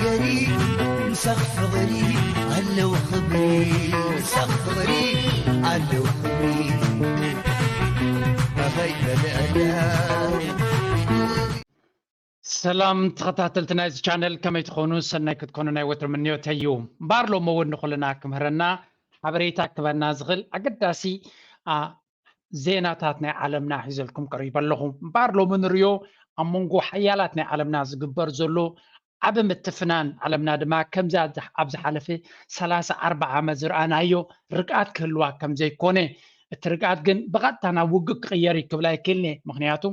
ገሪ ምሳኽ ፍቕሪ ኣለዉ ክብሪ፣ ምሳኽ ፍቕሪ ኣለዉ ክብሪ። ኣኸይ በልዕላ። ሰላም ተኸታተልቲ ናይዚ ቻነል፣ ከመይ ትኾኑ? ሰናይ ክትኮኑ ናይ ወትሩ ምንዮተይ እዩ። እምበኣር ሎሚ እውን ንኹልና ክምህረና፣ ሓበሬታ ክበና ዝኽእል ኣገዳሲ፣ አ፣ ዜናታት ናይ ዓለምና ሒዘልኩም ቀሪበ ኣለኹ። እምበኣር ሎሚ ንሪኦ ኣብ መንጎ ሓያላት ናይ ዓለምና ዝግበር ዘሎ ዓቢ ምትፍናን፣ ዓለምና ድማ ከምዚ ኣብ ዝሓ-፣ ኣብ ዝሓለፈ ሰላሳ ኣርባዓ ዓመት ዝረኣናዮ ርግኣት ክህልዋ ከም ዘይኮነ፣ እቲ ርግኣት ግን ብቐጥታ ናብ ውግእ ክቕየር እዩ ክብል ኣይክእልን እየ። ምኽንያቱ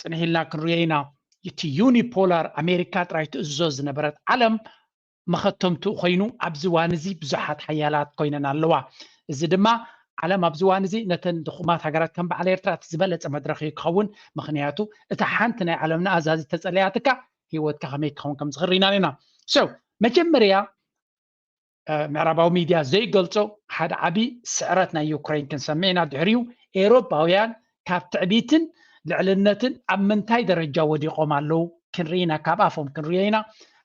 ጽንሕ ኢልና ክንሪኦ ኢና። እቲ ዩኒፖላር ኣሜሪካ ጥራይ ትእዝዞ ዝነበረት ዓለም መኸተምትኡ ኮይኑ ኣብዚ እዋን እዚ ብዙሓት ሓያላት ኮይነን ኣለዋ። እዚ ድማ ዓለም ኣብዚ እዋን እዚ ነተን ድኹማት ሃገራት ከም በዓል ኤርትራ እቲ ዝበለጸ መድረኽ እዩ ክኸውን። ምኽንያቱ እታ ሓንቲ ናይ ዓለምና ኣዛዚ ተጸለያትካ ህይወትካ ከመይ ክኸውን ከም ዝኽእል ርኢና ኢና። So መጀመርያ እ፣ ምዕራባዊ ሚድያ ዘይገልጾ ሓደ ዓቢ ስዕረት ናይ ዩክሬን ክንሰምዕ ኢና። ድሕሪኡ ኤውሮጳውያን ካብ ትዕቢትን ልዕልነትን ኣብ ምንታይ ደረጃ ወዲቖም ኣለዉ ክንርኢ ኢና፣ ካብ ኣፎም ክንሪኦ ኢና።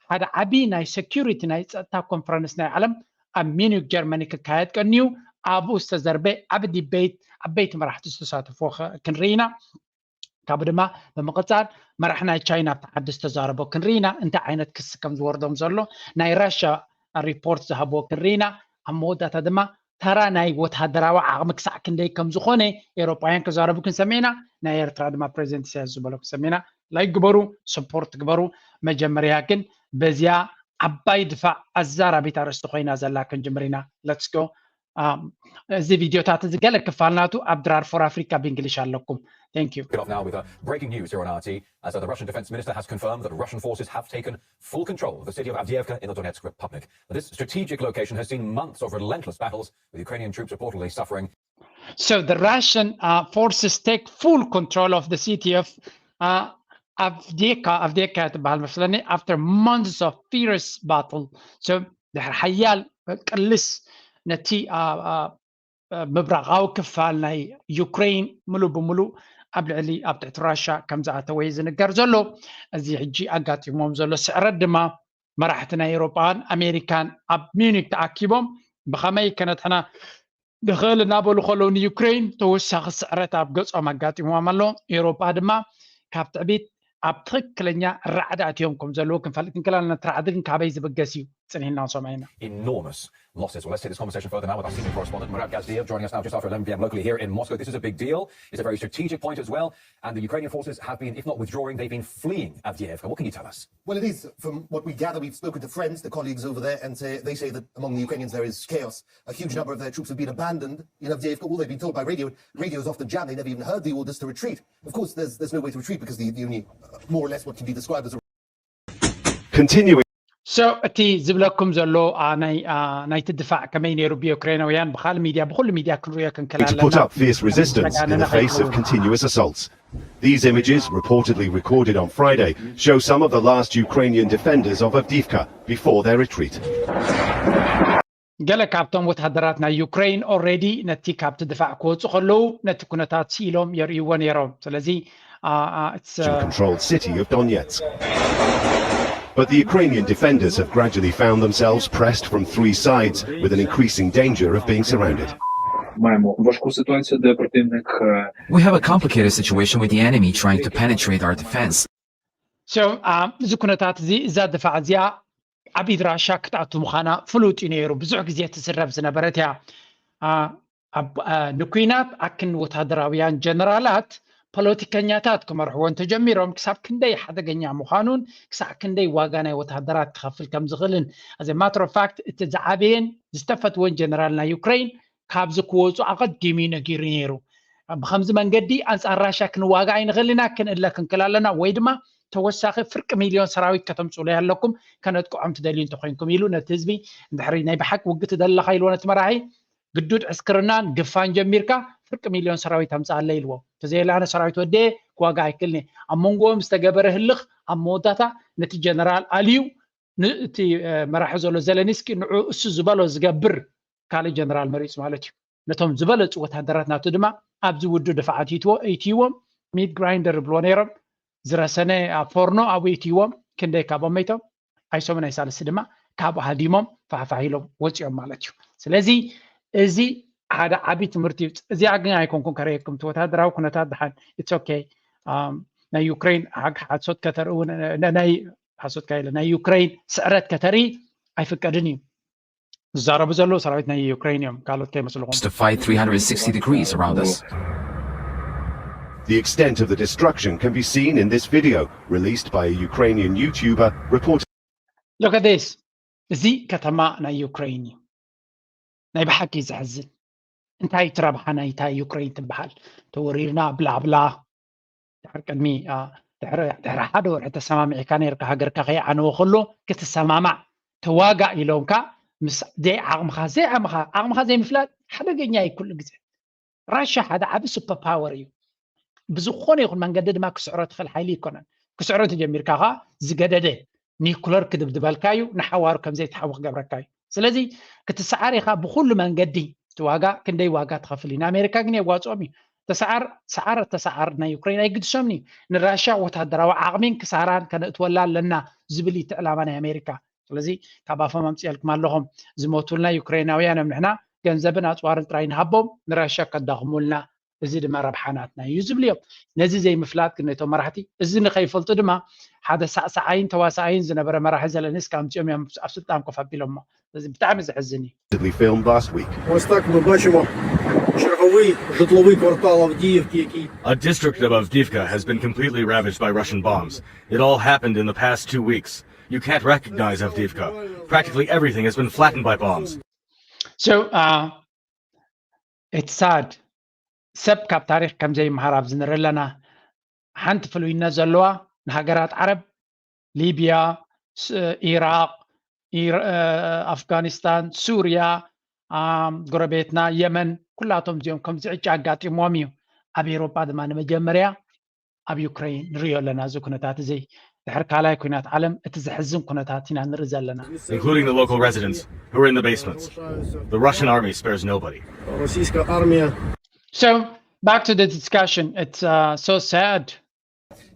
ሓደ ዓቢ ናይ ሴኩሪቲ ናይ ጸጥታ ኮንፈረንስ ናይ ዓለም ኣብ ሚኒክ ጀርመኒ ክካየድ ቀንዩ፣ ኣብኡ ዝተዘርበ ዓቢ ዲቤት ዓበይቲ መራሕቲ ዝተሳተፍዎ ኸ-፣ ክንርኢ ኢና። ካብኡ ድማ ብምቕጻል መራሒ ናይ ቻይና ኣብቲ ዓዲ ዝተዛረቦ ክንርኢ ኢና፣ እንታይ ዓይነት ክሲ ከም ዝወርዶም ዘሎ። ናይ ራሽያ ሪፖርት ዝሃብዎ ክንርኢ ኢና። ኣብ መወዳእታ ድማ ተራ ናይ ወተሃደራዊ ዓቕሚ ክሳዕ ክንደይ ከም ዝኾነ ኤውሮጳውያን ክዛረቡ ክንሰምዕ ኢና። ናይ ኤርትራ ድማ ፕሬዚደንት ኢሳያስ ዝበሎ ክንሰምዕ ኢና። ላይክ ግበሩ፣ ሰፖርት ግበሩ። መጀመርያ ግን በዚያ ዓባይ ድፋዕ ኣዛራቢት ኣርእስቲ ኮይና ዘላ ክንጅምር ኢና። Let's go። Um, እዚ ቪድዮታት እዚ ገለ ክፋል ናቱ ኣብ ድራር ፎር ኣፍሪካ ብእንግሊሽ ኣለኩም። Thank you። Kick off now with a breaking news here on R T, as the Russian defense minister has confirmed that Russian forces have taken full control of the city of Avdiivka in the Donetsk Republic. This strategic location has seen months of relentless battles, with Ukrainian troops reportedly suffering. So the Russian uh, forces take full control of the city of uh, Avdiivka, Avdiivka ትበሃል መስለኒ, after months of fierce battle. So ድሕሪ ሓያል ቅልስ ነቲ አ፣ አ፣ ምብራቓዊ ክፋል ናይ ዩክሬን ምሉእ ብምሉእ ኣብ ልዕሊ ኣብ ትሕቲ ራሻ ከም ዝኣተወ እዩ ዝንገር ዘሎ። እዚ ሕጂ ኣጋጢሞም ዘሎ ስዕረት ድማ መራሕቲ ናይ ኤውሮጳን ኣሜሪካን ኣብ ሚዩኒክ ተኣኪቦም ብኸመይ ከነድሕና ንኽእል እናበሉ ከለዉ ንዩክሬን ተወሳኺ ስዕረት ኣብ ገጾም ኣጋጢምዎም ኣሎ። ኤውሮጳ ድማ ካብ ትዕቢት ኣብ ትኽክለኛ ራዕዲ ኣትዮም ከም ዘለዉ ክንፈልጥ ክንክእል ኣለና። እቲ ራዕዲ ግን ካበይ ዝብገስ እዩ? ጽኒሕና ንሰምዖ ኢና። Enormous losses. Well, let's take this conversation further now with our senior correspondent, Murat Gazdiev, joining us now just after eleven p.m. locally here in Moscow. This is a big deal. It's a very strategic point as well. And the Ukrainian forces have been, if not withdrawing, they've been fleeing Avdiivka. What can you tell us? Well, it is. From what we gather, we've spoken to friends, the colleagues over there, and say, they say that among the Ukrainians there is chaos. A huge number of their troops have been abandoned in Avdiivka. All they've been told by radio, radio is often jammed. They never even heard the orders to retreat. Of course, there's, there's no way to retreat because the, the only, uh, more or less what can be described as a Continuing. So እቲ ዝብለኩም ዘሎ አ፣ ናይ አ፣ ናይቲ ድፋዕ ከመይ ነይሩ ብዩክሬናውያን ብካል ሚድያ ብኩሉ ሚድያ ክንሪኦ ክንክእል To put ኣለና። up fierce resistance in the face of continuous assaults. These images, reportedly recorded on Friday, show some of the last Ukrainian defenders of Avdiivka before their retreat. ገለ ካብቶም ወታደራት ናይ ዩክሬን ኦልሬዲ ነቲ ካብቲ ድፋዕ ክወፁ ከለዉ ነቲ ኩነታት ስኢሎም የርእይዎ ነይሮም። ስለዚ አ፣ አ፣ it's, Russian uh, controlled city of Donetsk. But the Ukrainian defenders have gradually found themselves pressed from three sides, with an increasing danger of being surrounded. Маємо важку ситуацію, де противник е, We have a complicated situation with the enemy trying to penetrate our defense. So, አ፣ እዚ ኩነታት እዚ እዛ ድፋዕ እዚኣ ኣብ ኢድ ራሻ ክትኣቱ ምዃና ፍሉጥ እዩ ነይሩ። ብዙሕ ግዜ ትስረብ ዝነበረት እያ። አ፣ ኣብ፣ አ፣ ንኲናት ኣክን ወታደራውያን ጀነራላት ፖለቲከኛታት ክመርሕዎ እንተጀሚሮም ክሳብ ክንደይ ሓደገኛ ምዃኑን ክሳብ ክንደይ ዋጋ ናይ ወታደራት ክኸፍል ከም ዝኽእልን፣ as a matter of fact፣ እቲ ዝዓበየን ዝተፈትወን ጀነራል ናይ ዩክሬን ካብዚ ክወፁ ኣቐዲሙ እዩ ነጊሩ ነይሩ። ብኸምዚ መንገዲ ኣንጻር ራሻ ክንዋጋ ኣይንኽእል ኢና፣ ክንእለ ክንክል ኣለና፣ ወይ ድማ ተወሳኺ ፍርቂ ሚልዮን ሰራዊት ከተምፅኡለይ ኣለኩም ከነጥቅዖም ትደልዩ እንተኮይንኩም ኢሉ ነቲ ህዝቢ፣ እንድሕሪ ናይ ብሓቂ ውግእ ትደሊ ኣለኻ ኢልዎ ነቲ መራሒ፣ ግዱድ ዕስክርናን ግፋን ጀሚርካ ፍርቂ ሚልዮን ሰራዊት ኣምፅኣለይ ኢልዎ። ተዘየለ ኣነ ሰራዊት ወዲየ ክዋጋ ኣይክእልን እየ። ኣብ መንጎኦም ዝተገበረ ህልኽ ኣብ መወዳእታ ነቲ ጀነራል ኣልዩ ን-፣ እቲ፣ እ፣ መራሒ ዘሎ ዘለንስኪ ንዑ እሱ ዝበሎ ዝገብር ካልእ ጀነራል መሪጹ ማለት እዩ። ነቶም ዝበለጹ ወታደራት ናቱ ድማ ኣብዚ ውዱ ድፋዓት ይትዎ-፣ ይትይዎም፣ ሚት ግራይንደር ይብልዎ ነይሮም። ዝረሰነ ኣብ ፎርኖ ኣብኡ ይትይዎም። ክንደይ ካብኦም መይቶም? ኣይሶምን ኣይሳልሲ ድማ ካብኡ ሃዲሞም ፋሕፋሕ ኢሎም ወፂኦም ማለት እዩ። ስለዚ እዚ ሓደ ዓብዪ ትምህርቲ እዩ። እዚኣ ግን ኣይኮንኩን ከርእየኩም፣ እቲ ወታደራዊ ኩነታት ድሓን it's okay። ናይ ዩክሬን ሓሶት ከተርኢ፣ ናይ ሓሶት ካይለ ናይ ዩክሬን ስዕረት ከተርኢ ኣይፍቀድን እዩ። ዝዛረቡ ዘለዉ ሰራዊት ናይ ዩክሬን እዮም፣ ካልኦት ከይመስልኹም። to fight three hundred sixty degrees around us. The extent of the destruction can be seen in this video released by a Ukrainian YouTuber reporting. Look at this. እዚ ከተማ ናይ ዩክሬን እዩ። ናይ ብሓቂ ዘሕዝን። እንታይ ትረብሓ ናይታ ዩክሬን ትበሃል? ተወሪርና ብላብላ። ድሕሪ ቅድሚ ድሕሪ ሓደ ወርሒ ተሰማሚዕካ ነርካ፣ ሃገርካ ከይዓነወ ከሎ ክትሰማማዕ ተዋጋእ ኢሎምካ ምስ ዘይዓቕምኻ ዘይዓቕምኻ ዓቕምኻ ዘይምፍላጥ ሓደገኛ እዩ ኩሉ ግዜ። ራሻ ሓደ ዓቢ ሱፐር ፓወር እዩ። ብዝኾነ ይኹን መንገዲ ድማ ክስዕሮ ትኽእል ሓይሊ ይኮነን። ክስዕሮ ተጀሚርካ ኸዓ ዝገደደ ኒኩለር ክድብድበልካ እዩ፣ ንሓዋሩ ከም ዘይትሓዊ ክገብረካ እዩ። ስለዚ ክትሰዓር ኢኻ ብኹሉ መንገዲ። እቲ ዋጋ ክንደይ ዋጋ ትኸፍል እዩ። ንኣሜሪካ ግን የዋፅኦም እዩ። ተሰዓር ሰዓር ተሰዓር ናይ ዩክሬን ኣይግድሶምን እዩ። ንራሻ ወታደራዊ ዓቕሚን ክሳራን ከነእትወላ ኣለና ዝብል እዩ እቲ ዕላማ ናይ ኣሜሪካ። ስለዚ ካብ ኣፎም ኣምፅኤልኩም ኣለኹም፣ ዝሞቱልና ዩክሬናውያን እዮም፣ ንሕና ገንዘብን ኣፅዋርን ጥራይ ንሃቦም ንራሻ ከዳኽሙልና፣ እዚ ድማ ረብሓ ናትና እዩ ዝብሉ እዮም። ነዚ ዘይምፍላጥ ግን ነቶም መራሕቲ፣ እዚ ንኸይፈልጡ ድማ ሓደ ሳዕሳዓይን ተዋሳኣይን ዝነበረ መራሒ ዘለንስኪ ኣምፂኦም እዮም ኣብ ስልጣን ኮፍ ኣቢሎሞ። እዚ ብጣዕሚ ዘሕዝን እዩ። Filmed last week. Ось так ми бачимо черговий житловий квартал Авдіївки, який A district of Avdiivka has been completely ravaged by Russian bombs. It all happened in the past two weeks. You can't recognize Avdiivka. Practically everything has been flattened by bombs. So uh, it's sad. ሰብ ካብ ታሪክ ከም ዘይምሃር ኣብዚ ንርኢ ኣለና። ሓንቲ ፍሉይነት ዘለዋ ንሃገራት ዓረብ፣ ሊብያ፣ ኢራቅ፣ ኣፍጋኒስታን፣ ሱርያ፣ ጎረቤትና የመን፣ ኩላቶም እዚኦም ከምዚ ዕጫ ኣጋጢምዎም እዩ። ኣብ ኤሮጳ ድማ ንመጀመርያ ኣብ ዩክሬን ንሪኦ ኣለና። እዚ ኩነታት እዚ ድሕሪ ካልኣይ ኩናት ዓለም እቲ ዘሕዝን ኩነታት ኢና ንርኢ ዘለና። including the local residents who are in the basements. The Russian army spares nobody. Російська армія So back to the discussion, it's uh, so sad.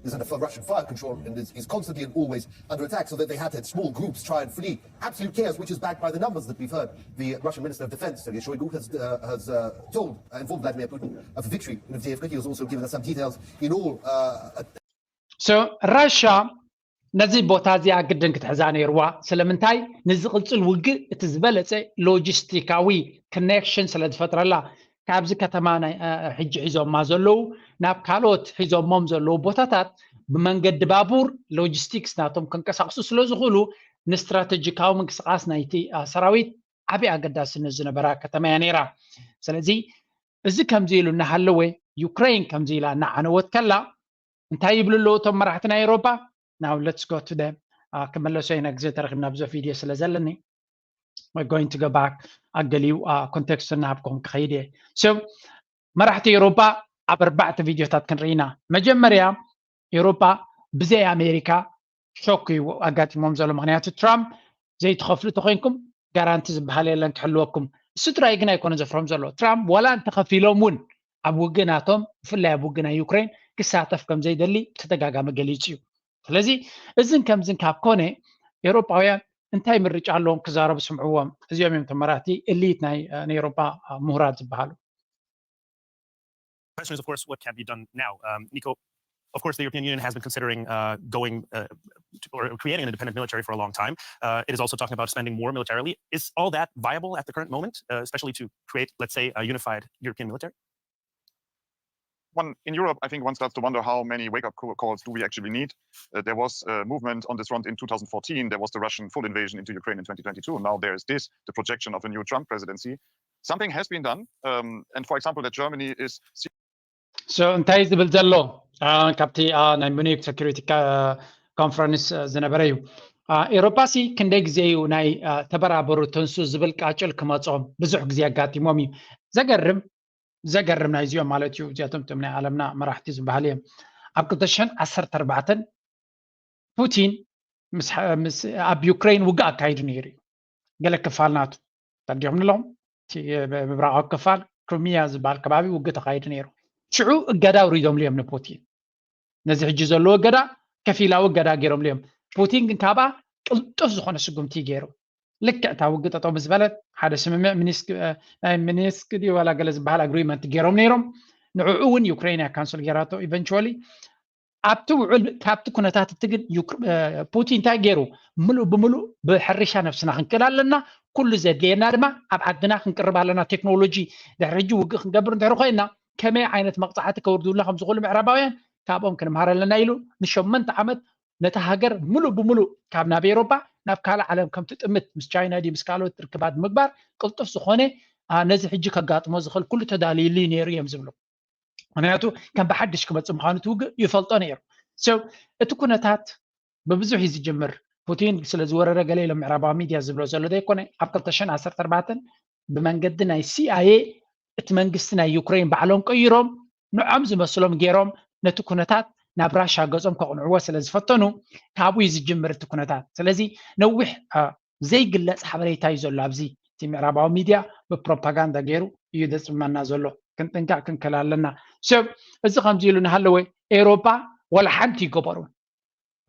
Is under Russian fire control and is, is constantly and always under attack, so that they had to have small groups try and flee. Absolute chaos, which is backed by the numbers that we've heard. The Russian Minister of Defense, Sergei Shoigu, has, uh, has uh, told uh, informed Vladimir Putin of victory in Avdiivka. He has also given us some details in all. Uh, So Russia ነዚ ቦታ እዚኣ ግድን ክትሕዛ ነይርዋ። ስለምንታይ? ንዝቕፅል ውግእ እቲ ዝበለፀ ሎጂስቲካዊ ኮኔክሽን ስለ ዝፈጥረላ፣ ካብዚ ከተማ ናይ ሕጂ ሒዞማ ዘለዉ ናብ ካልኦት ሒዞሞም ዘለዉ ቦታታት ብመንገዲ ባቡር ሎጂስቲክስ ናቶም ከንቀሳቕሱ ስለ ዝኽእሉ ንስትራቴጂካዊ ምንቅስቓስ ናይቲ ሰራዊት ዓብዪ ኣገዳስነት ዝነበራ ከተማ እያ ነይራ። ስለዚ እዚ ከምዚ ኢሉ እናሃለወ ዩክሬን ከምዚ ኢላ እናዓነወት ከላ እንታይ ይብሉ ኣለዉ እቶም መራሕቲ ናይ ኤሮፓ? Now let's go to the ክመለሶ ኢና ግዜ ተረኪብና ብዙሕ ቪድዮ ስለ ዘለኒ going to go back ኣገሊዩ ኮንቴክስት እናሃብኩም ክኸይድ እየ። So መራሕቲ ኤሮፓ ኣብ ኣርባዕተ ቪድዮታት ክንርኢ ኢና። መጀመርያ ኤሮፓ ብዘይ ኣሜሪካ ሾክ እዩ ኣጋጢሞም ዘሎ። ምክንያቱ ትራምፕ ዘይትኸፍሉ ተኮይንኩም ጋራንቲ ዝበሃል የለን ክሕልወኩም። እሱ ጥራይ ግን ኣይኮነ ዘፍርሆም ዘሎ። ትራምፕ ዋላ እንተኸፊሎም እውን ኣብ ውግእ ናቶም ብፍላይ ኣብ ውግእ ናይ ዩክሬን ክሳተፍ ከም ዘይደሊ ብተደጋጋሚ ገሊፁ እዩ። ስለዚ እዝን ከምዝን ካብ ኮነ ኤሮጳውያን እንታይ ምርጫ ኣለዎም ክዛረቡ ስምዕዎም። እዚኦም እዮም ተመራቲ ኤሊት ናይ ኤሮጳ ምሁራት ዝበሃሉ። Question is, of course, what can be done now? Um, Nico, of course, the European Union has been considering uh, going uh, to, or creating an independent military for a long time. Uh, it is also talking about spending more militarily. Is all that viable at the current moment, uh, especially to create, let's say, a unified European military? One in Europe, I think one starts to wonder how many wake-up calls do we actually need. Uh, there was a movement on this front in two thousand fourteen. There was the Russian full invasion into Ukraine in twenty twenty-two. Now there is this, the projection of a new Trump presidency. Something has been done, um, and for example, that Germany is So እንታይ ዝብል ዘሎ ካብቲ ናይ ሙኒክ ሴኩሪቲ ኮንፈረንስ ዝነበረ እዩ። ኤሮፓሲ ክንደይ ግዜ እዩ ናይ ተበራበሩ ተንሱ ዝብል ቃጭል ክመፆም ብዙሕ ግዜ ኣጋጢሞም እዩ። ዘገርም ዘገርም ናይዚኦም ማለት እዩ። እዚኣቶም እቶም ናይ ዓለምና መራሕቲ ዝበሃሉ እዮም። ኣብ ክልተ ሽሕን ዓሰርተ ኣርባዕተን ፑቲን ኣብ ዩክሬን ውግእ ኣካይዱ ነይሩ እዩ። ገለ ክፋል ናቱ ተረዲኹም ኣለኹም። ምብራቃዊ ክፋል ክሪሚያ ዝበሃል ከባቢ ውግእ ተካይዱ ነይሩ። ሽዑ እገዳ ኣውሪዶምሉ እዮም ንፑቲን። ነዚ ሕጂ ዘለዎ እገዳ ከፊላዊ እገዳ ገይሮምሉ እዮም። ፑቲን ግን ካብኣ ቅልጡፍ ዝኾነ ስጉምቲ ገይሩ። ልክዕ እታ ውግእ ጠጠው ምስ በለት ሓደ ስምምዕ ሚኒስክ ናይ ሚኒስክ ድዩ ዋላ ገለ ዝበሃል ኣግሪመንት ገይሮም ነይሮም። ንዕኡ እውን ዩክሬን እያ ካንስል ገይራቶ ኢቨንቹዋሊ። ኣብቲ ውዕል ካብቲ ኩነታት እቲ ግን ዩክር- እ፣ ፑቲን እንታይ ገይሩ? ምሉእ ብምሉእ ብሕርሻ ነብስና ክንክእል ኣለና፣ ኩሉ ዘድልየና ድማ ኣብ ዓድና ክንቅርብ ኣለና። ቴክኖሎጂ ድሕሪ ሕጂ ውግእ ክንገብር እንድሕር ኮይንና ከመይ ዓይነት መቕፃዕቲ ከውርዱልና ከም ዝኽእሉ ምዕራባውያን ካብኦም ክንምሃር ኣለና ኢሉ ንሸመንተ ዓመት ነታ ሃገር ምሉእ ብምሉእ ካብ ናብ ኤሮጳ ናብ ካልእ ዓለም ከም ትጥምት ምስ ቻይና ድዩ ምስ ካልኦት ርክባት ብምግባር ቅልጡፍ ዝኾነ አ፣ ነዚ ሕጂ ከጋጥሞ ዝኽእል ኩሉ ተዳልዩሉ እዩ ነይሩ እዮም ዝብሉ። ምክንያቱ ከም ብሓድሽ ክመፅእ ምዃኑ እቲ ውግእ ይፈልጦ ነይሩ። So እቲ ኩነታት ብብዙሕ እዩ ዝጅምር። ፑቲን ስለ ዝወረረ ገለ ኢሎም ምዕራባዊ ሚድያ ዝብሎ ዘሎ ዘይኮነ ኣብ ክልተ ሽሕን ዓሰርተ ኣርባዕተን ብመንገዲ ናይ ሲኣይኤ እቲ መንግስቲ ናይ ዩክሬን ባዕሎም ቀይሮም ንዖም ዝመስሎም ገይሮም ነቲ ኩነታት ናብ ራሻ ገጾም ከቕንዕዎ ስለ ዝፈተኑ ካብኡ እዩ ዝጅምር እቲ ኩነታት። ስለዚ ነዊሕ አ፣ ዘይግለጽ ሓበሬታ እዩ ዘሎ ኣብዚ እቲ ምዕራባዊ ሚድያ ብፕሮፓጋንዳ ገይሩ እዩ ዘጽመና ዘሎ። ክንጥንቀቕ ክንክእል ኣለና። ሰብ እዚ ከምዚ ኢሉ እናሃለወ ኤውሮጳ ወላ ሓንቲ ይገበሩን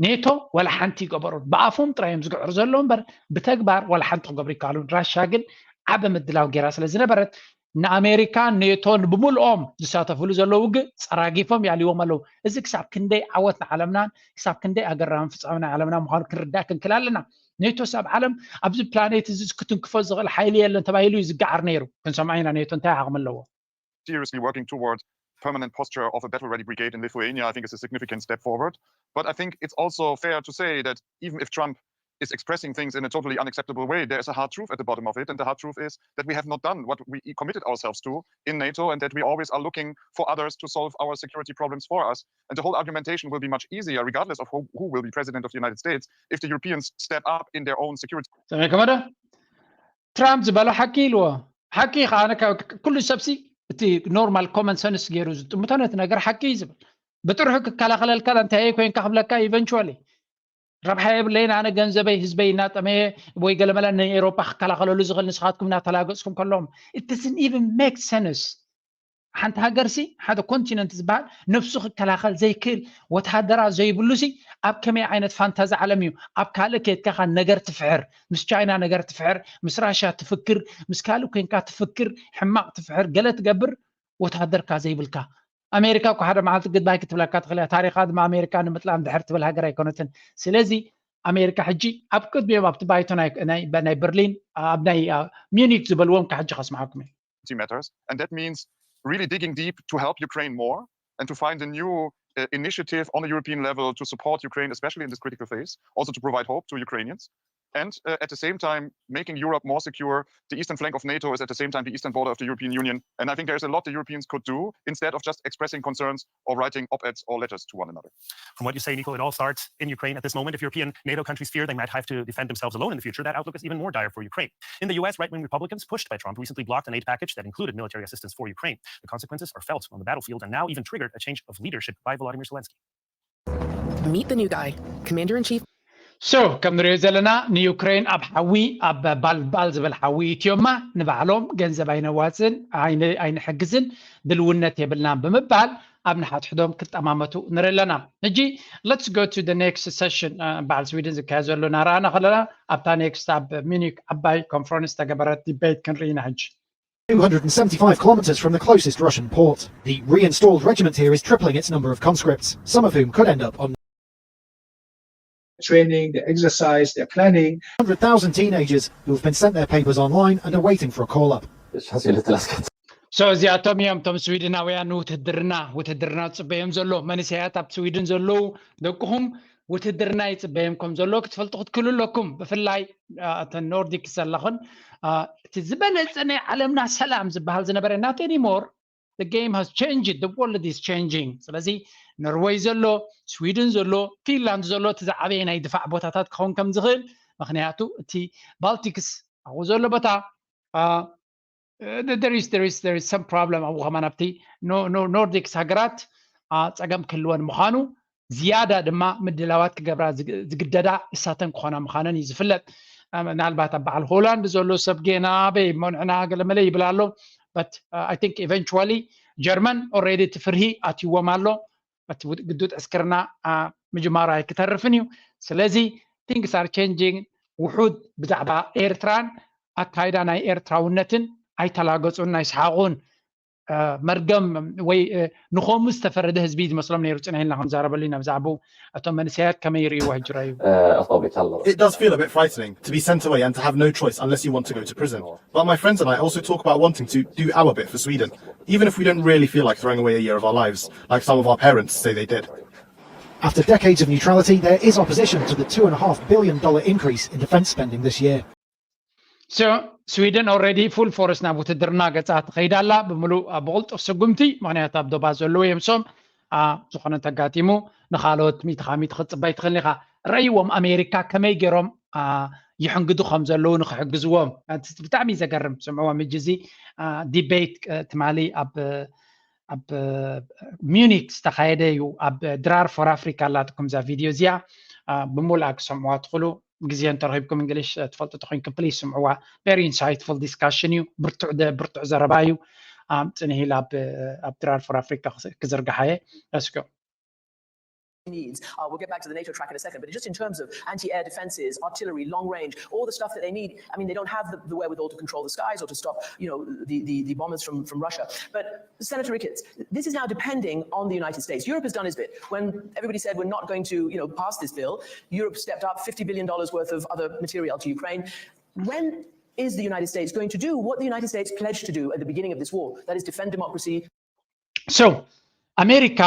ኔቶ ወላ ሓንቲ ይገበሩን ብኣፎም ጥራይ እዮም ዝግዕሩ ዘለዉ እምበር ብተግባር ወላ ሓንቲ ክገብሩ ይከኣሉን። ራሻ ግን ዓበ ምድላው ገይራ ስለ ዝነበረት ንኣሜሪካን ኔቶን ብምልኦም ዝሳተፍሉ ዘለዉ ውግእ ጸራጊፎም ይኣልይዎም ኣለዉ። እዚ ክሳብ ክንደይ ዓወት ንዓለምናን ክሳብ ክንደይ ኣገራሚ ፍጻመ ናይ ዓለምና ምዃኑ ክንርዳእ ክንክእል ኣለና። ኔቶስ ኣብ ዓለም ኣብዚ ፕላኔት እዚ ክትንክፎ ዝኽእል ሓይሊ የለን ተባሂሉ እዩ ዝገዓር ነይሩ። ክንሰምዖ ኢና ኔቶ እንታይ ዓቕሚ ኣለዎ። Seriously working toward permanent posture of a battle ready brigade in Lithuania, I think, is a significant step forward. But I think it's also fair to say that even if Trump is expressing things in a totally unacceptable way, there is a hard truth at the bottom of it. And the hard truth is that we have not done what we committed ourselves to in NATO and that we always are looking for others to solve our security problems for us. And the whole argumentation will be much easier, regardless of who, who will be president of the United States, if the Europeans step up in their own security. ሰሚዕክሞ ዶ? ትራምፕ ዝበሎ ሓቂ ኢልዎ። ሓቂ ከዓ ነካ- ኩሉ ሰብሲ እቲ ኖርማል ኮመን ሰንስ ገይሩ ዝጥምቶ ነቲ ነገር ሓቂ እዩ ዝብል። ብጥርሑ ክከላኸለልካ እንታይ ኮይንካ ክብለካ ኢቨንቹዋሊ ረብሓ የብለይን ኣነ ገንዘበይ ህዝበይ እናጠመየ ወይ ገለመለ ንኤሮፓ ክከላኸለሉ ዝኽእል ንስኻትኩም እናተላገፅኩም ከለዎም it doesn't even make sense። ሓንቲ ሃገርሲ ሓደ ኮንቲነንት ዝበሃል ነብሱ ክከላኸል ዘይክእል ወተሃደራ ዘይብሉሲ ኣብ ከመይ ዓይነት ፋንታዚ ዓለም እዩ ኣብ ካልእ ከድካ ነገር ትፍሕር ምስ ቻይና ነገር ትፍሕር ምስ ራሽያ ትፍክር ምስ ካልእ ኮንካ ትፍክር ሕማቕ ትፍሕር ገለ ትገብር ወተሃደርካ ዘይብልካ ኣሜሪካ እኮ ሓደ መዓልቲ ግድባይ ክትብለካ ትኽእል እያ ታሪኻ ድማ ኣሜሪካ ንምጥላም ድሕር ትብል ሃገር ኣይኮነትን ስለዚ ኣሜሪካ ሕጂ ኣብ ቅድሚኦም ኣብቲ ባይቶ ናይ በርሊን ኣብ ናይ ሚኒክ ዝበልዎም ሕጂ ከስምዓኩም እየ matters. And that means really digging deep to help Ukraine more and to find a new uh, initiative on a European level to support Ukraine, especially in this critical phase, also to provide hope to Ukrainians. And uh, at the same time, making Europe more secure. The eastern flank of NATO is at the same time the eastern border of the European Union. And I think there's a lot the Europeans could do instead of just expressing concerns or writing op eds or letters to one another. From what you say, Nico, it all starts in Ukraine at this moment. If European NATO countries fear they might have to defend themselves alone in the future, that outlook is even more dire for Ukraine. In the U S, right wing Republicans, pushed by Trump, recently blocked an aid package that included military assistance for Ukraine. The consequences are felt on the battlefield and now even triggered a change of leadership by Volodymyr Zelensky. Meet the new guy, Commander in Chief. So ከም ንሪኦ ዘለና ንዩክሬን ኣብ ሓዊ ኣብ ባልባል ዝበል ሓዊ እትዮማ ንባዕሎም ገንዘብ ኣይነዋፅን ኣይንሕግዝን ድልውነት የብልናን ብምባል ኣብ ንሓድሕዶም ክጠማመቱ ንርኢ ኣለና። ሕጂ let's go to the next session በዓል ስዊድን ዝካየድ ዘሎ እናረኣና ከለና ኣብታ ኔክስት ኣብ ሚኒክ ዓባይ ኮንፈረንስ ዝተገበረት ዲቤት ክንርኢ ኢና። ሕጂ two hundred and seventy-five kilometers from the closest Russian port. The reinstalled regiment here is tripling its number of conscripts, some of whom could end up on training, their exercise, their planning. one hundred thousand teenagers who have been sent their papers online and are waiting for a call up. So እዚኣቶም እዮም እቶም ስዊድናውያን ንውትድርና ውትድርና ዝፅበዮም ዘሎ መንእሰያት ኣብ ስዊድን ዘለዉ ደቅኹም ውትድርና ይፅበዮም ከም ዘሎ ክትፈልጡ ክትክእሉ ኣለኩም። ብፍላይ እተን ኖርዲክ ዘለኽን እቲ ዝበለፀ ናይ ዓለምና ሰላም ዝበሃል ዝነበረ not anymore. The game has changed, the world is changing. ስለዚ ኖርወይ ዘሎ ስዊድን ዘሎ ፊንላንድ ዘሎ እቲ ዝዓበየ ናይ ድፋዕ ቦታታት ክኸውን ከም ዝኽእል ምክንያቱ እቲ ባልቲክስ ኣብኡ ዘሎ ቦታ there is there is there is some problem ኣብኡ ከማን ኣብቲ ኖርዲክስ ሃገራት ፀገም ክህልወን ምዃኑ ዝያዳ ድማ ምድላዋት ክገብራ ዝግደዳ እሳተን ክኾና ምዃነን እዩ ዝፍለጥ። ምናልባት ኣብ በዓል ሆላንድ ዘሎ ሰብ ጌና ኣበይ እሞ ንሕና ገለመለ ይብል ኣሎ። But I think eventually ጀርመን already እቲ ፍርሂ ኣትይዎም ኣሎ። እቲ ግዱድ ዕስክርና ምጅማሩ ኣይክተርፍን እዩ። ስለዚ things are changing። ውሑድ ብዛዕባ ኤርትራን ኣካይዳ ናይ ኤርትራውነትን ኣይተላገጹን ኣይስሓቑን። መርገም ወይ ንኸምኡ ዝተፈረደ ህዝቢ ዝመስሎም ነይሩ። ጽንሕ ኢልና ክንዛረበሉ ኢና ብዛዕባኡ። እቶም መንእሰያት ከመይ ይርእይዎ ሕጂ ረኣዩ። It does feel a bit frightening to be sent away and to have no choice unless you want to go to prison. But my friends and I also talk about wanting to do our bit for Sweden, even if we don't really feel like throwing away a year of our lives, like some of our parents say they did. After decades of neutrality, there is opposition to the two and a half billion dollar increase in defense spending this year. So Sweden already full force ናብ ውትድርና ገጻ ትኸይድ ኣላ ብምሉእ ብቕልጡፍ ስጉምቲ። ምኽንያቱ ኣብ ዶባት ዘለዉ እዮም። ሶም ዝኾነ እንተጋጢሙ ንኻልኦት ሚእቲ ካብ ሚእቲ ክትጽበይ ትኽእል ኢኻ። ረእይዎም ኣሜሪካ ከመይ ገይሮም ይሕንግዱ ከም ዘለዉ ንክሕግዝዎም። ብጣዕሚ ዘገርም ስምዕዎም። ሕጂ እዚ ዲቤት ትማሊ ኣብ ኣብ ሚዩኒክ ዝተኻየደ እዩ። ኣብ ድራር ፎር ኣፍሪካ ኣላትኩም እዛ ቪድዮ እዚኣ ብምሉኣ ክሰምዕዋ ትኽእሉ። ግዜ እንተረኺብኩም እንግሊሽ ትፈልጡ ተኮይንኩም ፕሊዝ ስምዕዋ። Very insightful discussion እዩ። ብርቱዕ ብርቱዕ ዘረባ እዩ። ጽንሂል ኣብ ድራር ፎር ኣፍሪካ ክዝርግሓየ። Let's go. needs. Uh, we'll get back to the NATO track in a second, but just in terms of anti-air defenses, artillery, long range, all the stuff that they need, I mean, they don't have the, the wherewithal to control the skies or to stop, you know, the, the, the bombers from, from Russia. But Senator Ricketts, this is now depending on the United States. Europe has done its bit. When everybody said we're not going to, you know, pass this bill, Europe stepped up fifty billion dollars worth of other material to Ukraine. When is the United States going to do what the United States pledged to do at the beginning of this war? That is defend democracy. So ኣሜሪካ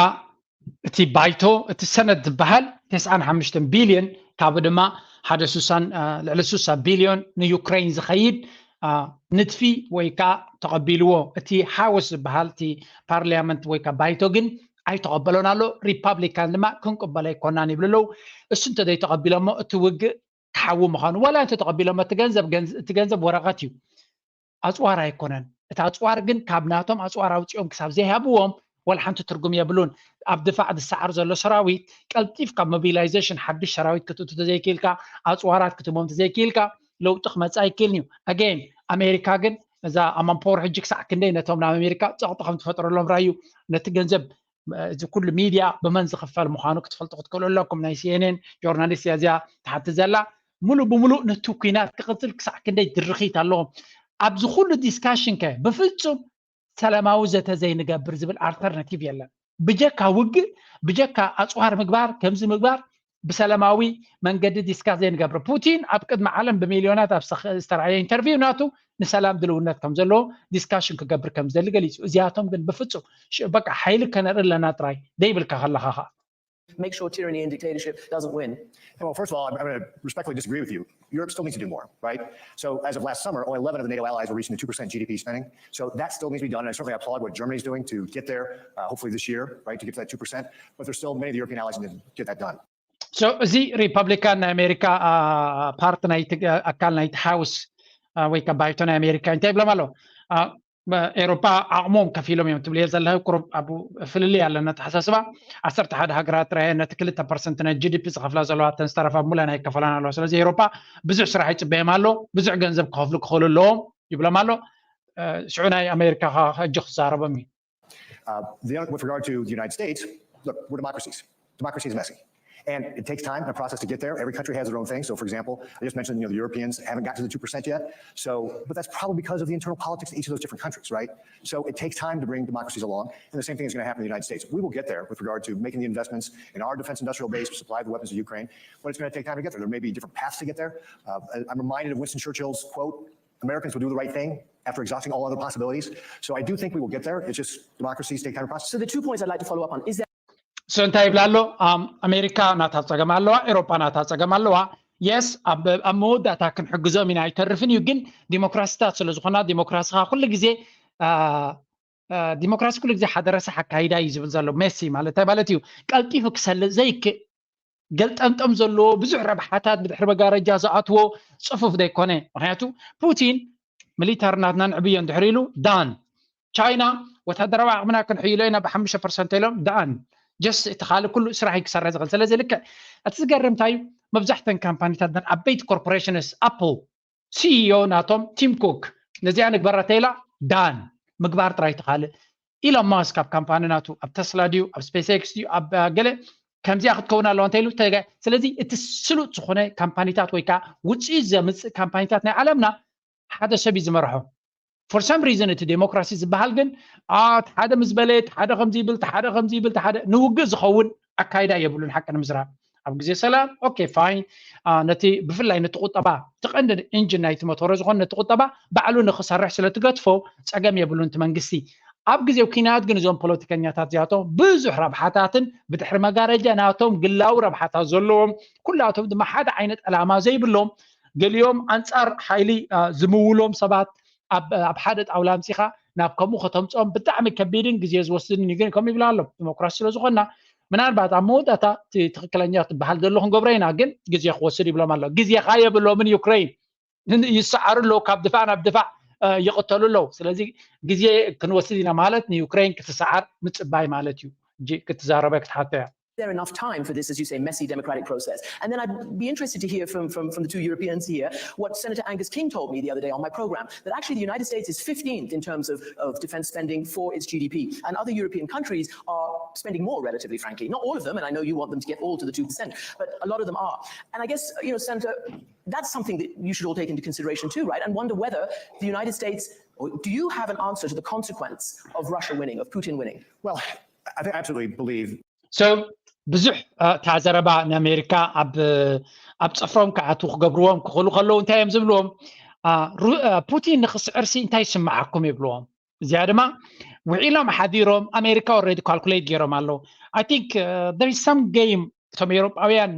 እቲ ባይቶ እቲ ሰነድ ዝበሃል ተስዓን ሓሙሽተን ቢልዮን ካብኡ ድማ ሓደ ሱሳን ልዕሊ ሱሳ ቢልዮን ንዩክሬን ዝኸይድ ንጥፊ ወይ ከዓ ተቐቢልዎ። እቲ ሃውስ ዝበሃል እቲ ፓርሊያመንት ወይ ከዓ ባይቶ ግን ኣይተቐበሎን ኣሎ። ሪፓብሊካን ድማ ክንቅበሎ ኣይኮናን ይብሉ ኣለዉ። እሱ እንተዘይተቐቢሎሞ እቲ ውግእ ክሓዊ ምዃኑ ዋላ እንተተቐቢሎሞ እቲ ገንዘብ ወረቐት እዩ። ኣፅዋር ኣይኮነን። እቲ ኣፅዋር ግን ካብ ናቶም ኣፅዋር ኣውፂኦም ክሳብ ዘይሃብዎም ዋላ ሓንቲ ትርጉም የብሉን። ኣብ ድፋዕ ዝሰዓር ዘሎ ሰራዊት ቀልጢፍካ ሞቢላይዜሽን ሓዱሽ ሰራዊት ክትእቱ ተዘይክኢልካ ኣፅዋራት ክትቦም ተዘይክኢልካ ለውጢ ክመፅእ ኣይክእልን እዩ። ኣገይን ኣሜሪካ ግን እዛ ኣማንፖወር ሕጂ ክሳዕ ክንደይ ነቶም ናብ ኣሜሪካ ፀቕጢ ከም ትፈጥረሎም ራዩ ነቲ ገንዘብ እዚ ኩሉ ሚድያ ብመን ዝኽፈል ምዃኑ ክትፈልጡ ክትክእሉ ኣለኩም። ናይ ሲኤንኤን ጆርናሊስት እያ እዚኣ ትሓትት ዘላ። ሙሉእ ብሙሉእ ነቲ ኩናት ክቕጽል ክሳዕ ክንደይ ድርኺት ኣለዎም። ኣብዚ ኩሉ ዲስካሽን ከ ብፍጹም ሰላማዊ ዘተ ዘይንገብር ዝብል ኣልተርናቲቭ የለን። ብጀካ ውግእ ብጀካ ኣፅዋር ምግባር ከምዚ ምግባር ብሰላማዊ መንገዲ ዲስካስ ዘይንገብር። ፑቲን ኣብ ቅድሚ ዓለም ብሚልዮናት ኣብ ዝተረኣየ ኢንተርቪው ናቱ ንሰላም ድልውነት ከም ዘለዎ ዲስካሽን ክገብር ከም ዝደሊ ገሊፁ። እዚኣቶም ግን ብፍፁም በቃ ሓይሊ ከነርኢ ኣለና ጥራይ ደይብልካ ከለኻ ከዓ make sure tyranny and dictatorship doesn't win. Well, first of all, I'm, I'm going to respectfully disagree with you. Europe still needs to do more, right? So as of last summer, only eleven of the NATO allies were reaching the two percent G D P spending. So that still needs to be done. And I certainly applaud what Germany's doing to get there, uh, hopefully this year, right, to get to that two percent. But there's still many of the European allies need to get that done. So እዚ ሪፐብሊካን ናይ ኣሜሪካ ፓርቲ ናይ ኣካል ናይቲ ሃውስ ወይ ከዓ ባይቶ ናይ ኣሜሪካ እንታይ ይብሎም ኣሎ? ኤሮፓ ዓቕሞም ከፊሎም እዮም ትብልዮ ዘለኺ። ቁሩብ ኣብ ፍልልይ ኣለና ኣተሓሳስባ። ዓሰርተ ሓደ ሃገራት ጥራይ ነቲ ክልተ ፐርሰንት ናይ ጂ ዲ ፒ ዝኸፍላ ዘለዋ፣ እተን ዝተረፋ ብሙሉኣን ኣይከፈላን ኣለዋ። ስለዚ ኤሮፓ ብዙሕ ስራሕ ይፅበዮም ኣሎ፣ ብዙሕ ገንዘብ ክኸፍሉ ክኽእሉ ኣለዎም ይብሎም ኣሎ። ሽዑ ናይ ኣሜሪካ ሕጂ ክዛረቦም እዩ። Uh, the, with regard to the United States, look, we're democracies. Democracy is messy. And it takes time and a process to get there. Every country has their own thing. So, for example, I just mentioned, you know, the Europeans haven't got to the two percent yet. So, but that's probably because of the internal politics in each of those different countries, right? So it takes time to bring democracies along. And the same thing is going to happen in the United States. We will get there with regard to making the investments in our defense industrial base to supply the weapons to Ukraine, but it's going to take time to get there. There may be different paths to get there. Uh, I'm reminded of Winston Churchill's quote, Americans will do the right thing after exhausting all other possibilities. So I do think we will get there. It's just democracies take time to process. So the two points I'd like to follow up on is that so እንታይ ይብላ ኣሎ? ኣሜሪካ ናታ ፀገም ኣለዋ፣ ኤሮፓ ናታ ፀገም ኣለዋ። የስ ኣብ መወዳእታ ክንሕግዞም ኢና ኣይተርፍን እዩ። ግን ዲሞክራሲታት ስለዝኾና ዲሞክራሲ ከዓ ኩሉ ግዜ ዲሞክራሲ ኩሉ ግዜ ሓደ ረሳሕ ኣካይዳ እዩ ዝብል ዘሎ ሜሲ ማለት እንታይ ማለት እዩ? ቀልጢፉ ክሰልጥ ዘይክእ ገልጠምጠም ዘለዎ ብዙሕ ረብሓታት ብድሕሪ መጋረጃ ዝኣትዎ ፅፉፍ ዘይኮነ። ምክንያቱ ፑቲን ሚሊተር ናትና ንዕብዮ እንድሕር ኢሉ ዳን ቻይና ወታደራዊ ዓቕምና ክንሕይሎ ኢና ብሓሙሽተ ፐርሰንት ኢሎም ዳን ጀስ እቲ ካልእ ኩሉ ስራሕ ክሰርሕ ዝኽእል። ስለዚ ልክዕ እቲ ዝገርም እንታይ እዩ? መብዛሕተን ካምፓኒታት ዓበይቲ ኮርፖሬሽንስ ኣፕል ሲኢኦ ናቶም ቲም ኩክ ነዚኣ ንግበራ ተይላ ዳን ምግባር ጥራይ ተኻልእ። ኢሎን ማስክ ኣብ ካምፓኒ ናቱ ኣብ ተስላ ድዩ ኣብ ስፔስ ኤክስ ድዩ ኣብ ገለ ከምዚኣ ክትከውን ኣለዋ እንታይ ኢሉ ተጋ ስለዚ እቲ ስሉጥ ዝኾነ ካምፓኒታት ወይ ከዓ ውፅኢት ዘምፅእ ካምፓኒታት ናይ ዓለምና ሓደ ሰብ እዩ ዝመርሖ for some reason እቲ ዴሞክራሲ ዝበሃል ግን እቲ ሓደ ምስ በለ እቲ ሓደ ከምዚ ይብል እቲ ሓደ ከምዚ ይብል ሓደ ንውግእ ዝኸውን ኣካይዳ የብሉን ሓቂ ንምዝራብ ኣብ ግዜ ሰላም okay fine ነቲ ብፍላይ ነቲ ቁጠባ እቲ ቀንዲ engine ናይቲ ሞቶሮ ዝኾነ ነቲ ቁጠባ ባዕሉ ንክሰርሕ ስለትገድፎ ፀገም የብሉን እቲ መንግስቲ ኣብ ግዜ ኩናት ግን እዞም ፖለቲከኛታት እዚኣቶም ብዙሕ ረብሓታትን ብድሕሪ መጋረጃ ናቶም ግላዊ ረብሓታት ዘለዎም ኩላቶም ድማ ሓደ ዓይነት ዕላማ ዘይብሎም ገሊኦም ኣንፃር ሓይሊ ዝምውሎም ሰባት ኣብ ሓደ ጣውላ ኣምፂኻ ናብ ከምኡ ከተምፅኦም ብጣዕሚ ከቢድን ግዜ ዝወስድን እዩ ግን ከምኡ ይብላ ኣሎ ዲሞክራሲ ስለ ዝኾና ምናልባት ኣብ መወዳእታ ትክክለኛ ትበሃል ዘሎ ክንገብሮ ኢና ግን ግዜ ክወስድ ይብሎም ኣሎ ግዜኻ የብሎምን ዩክሬን ይሰዓሩ ኣለዉ ካብ ድፋዕ ናብ ድፋዕ ይቕተሉ ኣለዉ ስለዚ ግዜ ክንወስድ ኢና ማለት ንዩክሬን ክትሰዓር ምፅባይ ማለት እዩ ክትዛረበ ክትሓቶ እያ there enough time for this, as you say, messy democratic process? And then I'd be interested to hear from, from, from the two Europeans here what Senator Angus King told me the other day on my program, that actually the United States is fifteenth in terms of, of defense spending for its G D P. And other European countries are spending more, relatively frankly. Not all of them, and I know you want them to get all to the two percent, but a lot of them are. And I guess, you know, Senator, that's something that you should all take into consideration too, right? And wonder whether the United States, do you have an answer to the consequence of Russia winning, of Putin winning? Well, I absolutely believe So ብዙሕ እታ ዘረባ ንኣሜሪካ ኣብ ኣብ ፅፍሮም ክኣትዉ ክገብርዎም ክኽእሉ ከለዉ እንታይ እዮም ዝብልዎም ፑቲን ንክስዕርሲ እንታይ ይስምዓኩም ይብልዎም እዚኣ ድማ ውዒሎም ሓዲሮም ኣሜሪካ already calculate ገይሮም ኣለዉ I think there is some game እቶም ኤሮጳውያን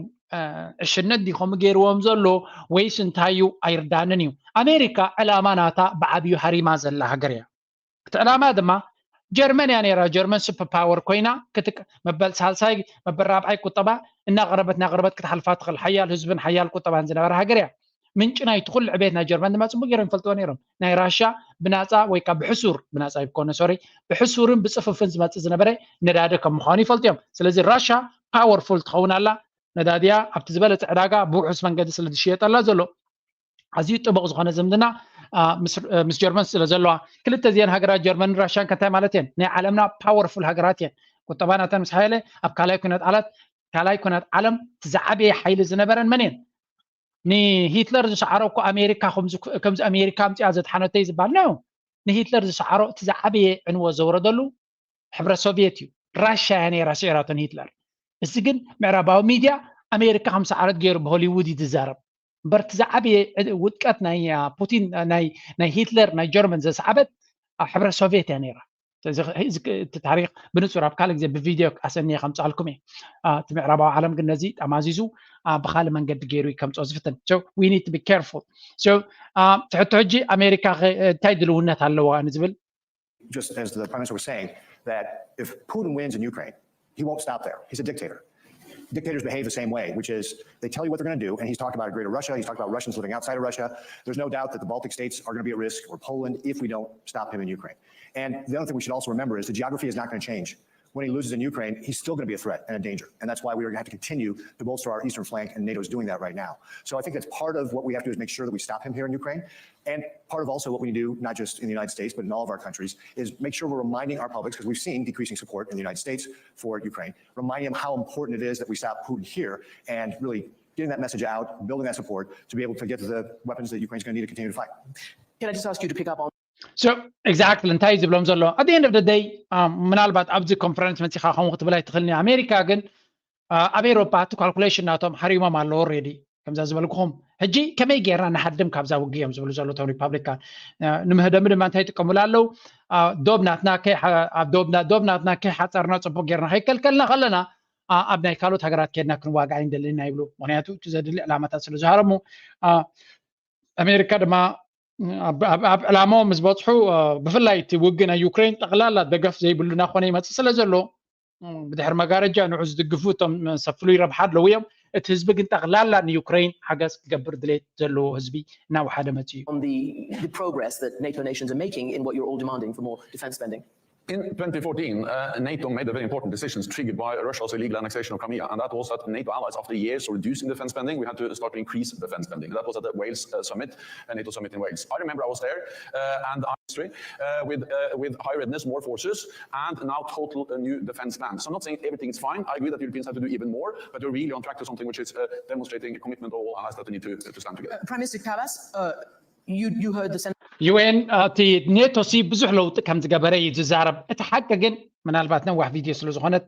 ዕሽነት ዲኸም ገይርዎም ዘሎ ወይስ እንታይ እዩ ኣይርዳንን እዩ ኣሜሪካ ዕላማ ናታ ብዓብዩ ሃሪማ ዘላ ሃገር እያ እቲ ዕላማ ድማ ጀርመን እያ ነይራ ጀርመን super power ኮይና ክትክ መበል ሳልሳይ መበል ራብዓይ ቁጠባ እናቐረበት እናቐረበት ክትሓልፋ ትኽእል ሓያል ህዝብን ሓያል ቁጠባን ዝነበረ ሃገር እያ ምንጭ ናይቲ ኩሉ ዕቤት ናይ ጀርመን ድማ ፅቡቅ ገይሮም ይፈልጥዎ ነይሮም ናይ ራሻ ብናፃ ወይ ከዓ ብሕሱር ብናፃ ይኮነ sorry ብሕሱርን ብፅፍፍን ዝመፅእ ዝነበረ ነዳዲ ከም ምዃኑ ይፈልጡ እዮም ስለዚ ራሻ powerful ትኸውን ኣላ ነዳድያ ኣብቲ ዝበለፀ ዕዳጋ ብውሑስ መንገዲ ስለ ዝሽየጠላ ዘሎ ኣዝዩ ጥቡቕ ዝኾነ ዝምድና ምስ ጀርመን ስለ ዘለዋ ክልተ እዚአን ሃገራት ጀርመንን ራሽያን ከንታይ ማለት እየን ናይ ዓለምና powerful ሃገራት እየን ቁጠባ ናተን ምስ ሓየለ ኣብ ካልኣይ ኩነት ዓለት ካልኣይ ኩነት ዓለም ዝዓበየ ሓይሊ ዝነበረን መን እየን ንሂትለር ዝሰዓሮ እኮ ኣሜሪካ ከምዚ ኣሜሪካ ኣምፅኣ ዘድሓነተይ ዝበሃል ነው ንሂትለር ዝሰዓሮ እቲ ዝዓበየ ዕንወት ዘውረደሉ ሕብረት ሶቪየት እዩ ራሽያ እያ ነይራ ስዒራቶ ንሂትለር እዚ ግን ምዕራባዊ ሚድያ ኣሜሪካ ከም ሰዓረት ገይሩ ብሆሊውድ እዩ ዝዛረብ እምበር እቲ ዝዓበየ ውድቀት ናይ ፑቲን ናይ ሂትለር ናይ ጀርመን ዘስዓበት ኣብ ሕብረት ሶቪየት እያ ነይራ እቲ ታሪክ ብንፁር ኣብ ካልእ ግዜ ብቪድዮ ኣሰኒየ ከምፅኣልኩም እየ እቲ ምዕራባዊ ዓለም ግን ነዚ ጠማዚዙ ብካልእ መንገዲ ገይሩ ከምፅኦ ዝፍትን we need to be careful ትሕቶ ሕጂ ኣሜሪካ እንታይ ድልውነት ኣለዋ ንዝብል just as the prime minister was saying, that if Putin wins in Ukraine, he won't stop there. He's a dictator. Dictators behave the same way, which is they tell you what they're going to do, and he's talked about a greater Russia. He's talked about Russians living outside of Russia. There's no doubt that the Baltic states are going to be at risk, or Poland, if we don't stop him in Ukraine. And the other thing we should also remember is the geography is not going to change. When he loses in Ukraine, he's still going to be a threat and a danger. And that's why we are going to have to continue to bolster our eastern flank, and NATO is doing that right now. So I think that's part of what we have to do is make sure that we stop him here in Ukraine. And part of also what we do, not just in the United States, but in all of our countries, is make sure we're reminding our publics, because we've seen decreasing support in the United States for Ukraine, reminding them how important it is that we stop Putin here and really getting that message out, building that support to be able to get to the weapons that Ukraine's going to need to continue to fight. Can I just ask you to pick up on So exactly እንታይ ዝብሎም ዘሎ at the end of the day ምናልባት ኣብዚ ኮንፈረንስ መፂኻ ከምኡ ክትብል ኣይትኽእልኒ ኣሜሪካ ግን ኣብ ኤሮፓ እቲ ካልኩሌሽን ናቶም ሓሪሞም ኣለዉ already ከምዛ ዝበልኩኹም ሕጂ ከመይ ጌርና ንሃድም ካብዛ ውግእ እዮም ዝብሉ ዘሎ እቶም ሪፓብሊካን ንምህደሚ ድማ እንታይ ይጥቀሙሉ ኣለዉ ዶብ ናትና ዶብ ናትና ከይሓፀርና ፅቡቅ ጌርና ከይከልከልና ከለና ኣብ ናይ ካልኦት ሃገራት ከድና ክንዋጋዕ ይንደልየና ይብሉ ምክንያቱ እቲ ዘድሊ ዕላማታት ስለ ዝሃረሙ ኣሜሪካ ድማ ኣብ ዕላማኦም ምስ በፅሑ ብፍላይ እቲ ውግእ ናይ ዩክሬን ጠቕላላ ደገፍ ዘይብሉ እናኾነ ይመፅእ ስለ ዘሎ ብድሕሪ መጋረጃ ንዑ ዝድግፉ እቶም ሰብ ፍሉይ ረብሓ ኣለዉ እዮም እቲ ህዝቢ ግን ጠቕላላ ንዩክሬን ሓገዝ ክገብር ድሌት ዘለዎ ህዝቢ እናወሓደ መፅኡ እዩ on the, the progress that NATO nations are making in what you're all demanding for more defense spending? In twenty fourteen, uh, NATO made a very important decision triggered by Russia's illegal annexation of Crimea, and that was that NATO allies, after years of reducing defense spending, we had to start to increase defense spending. That was at the Wales uh, summit, uh, NATO summit in Wales. I remember I was there, uh, and I history uh, with uh, with high readiness, more forces, and now total uh, new defense plans. So I'm not saying everything is fine. I agree that Europeans have to do even more, but we're really on track to something which is uh, demonstrating a commitment of all allies that we need to, to stand together. Uh, Prime Minister Kallas, uh, you, you heard the sentence. ዩ ኤን እቲ ኔቶ ሲ ብዙሕ ለውጢ ከም ዝገበረ እዩ ዝዛረብ። እቲ ሓቂ ግን ምናልባት ነዋሕ ቪድዮ ስለ ዝኾነት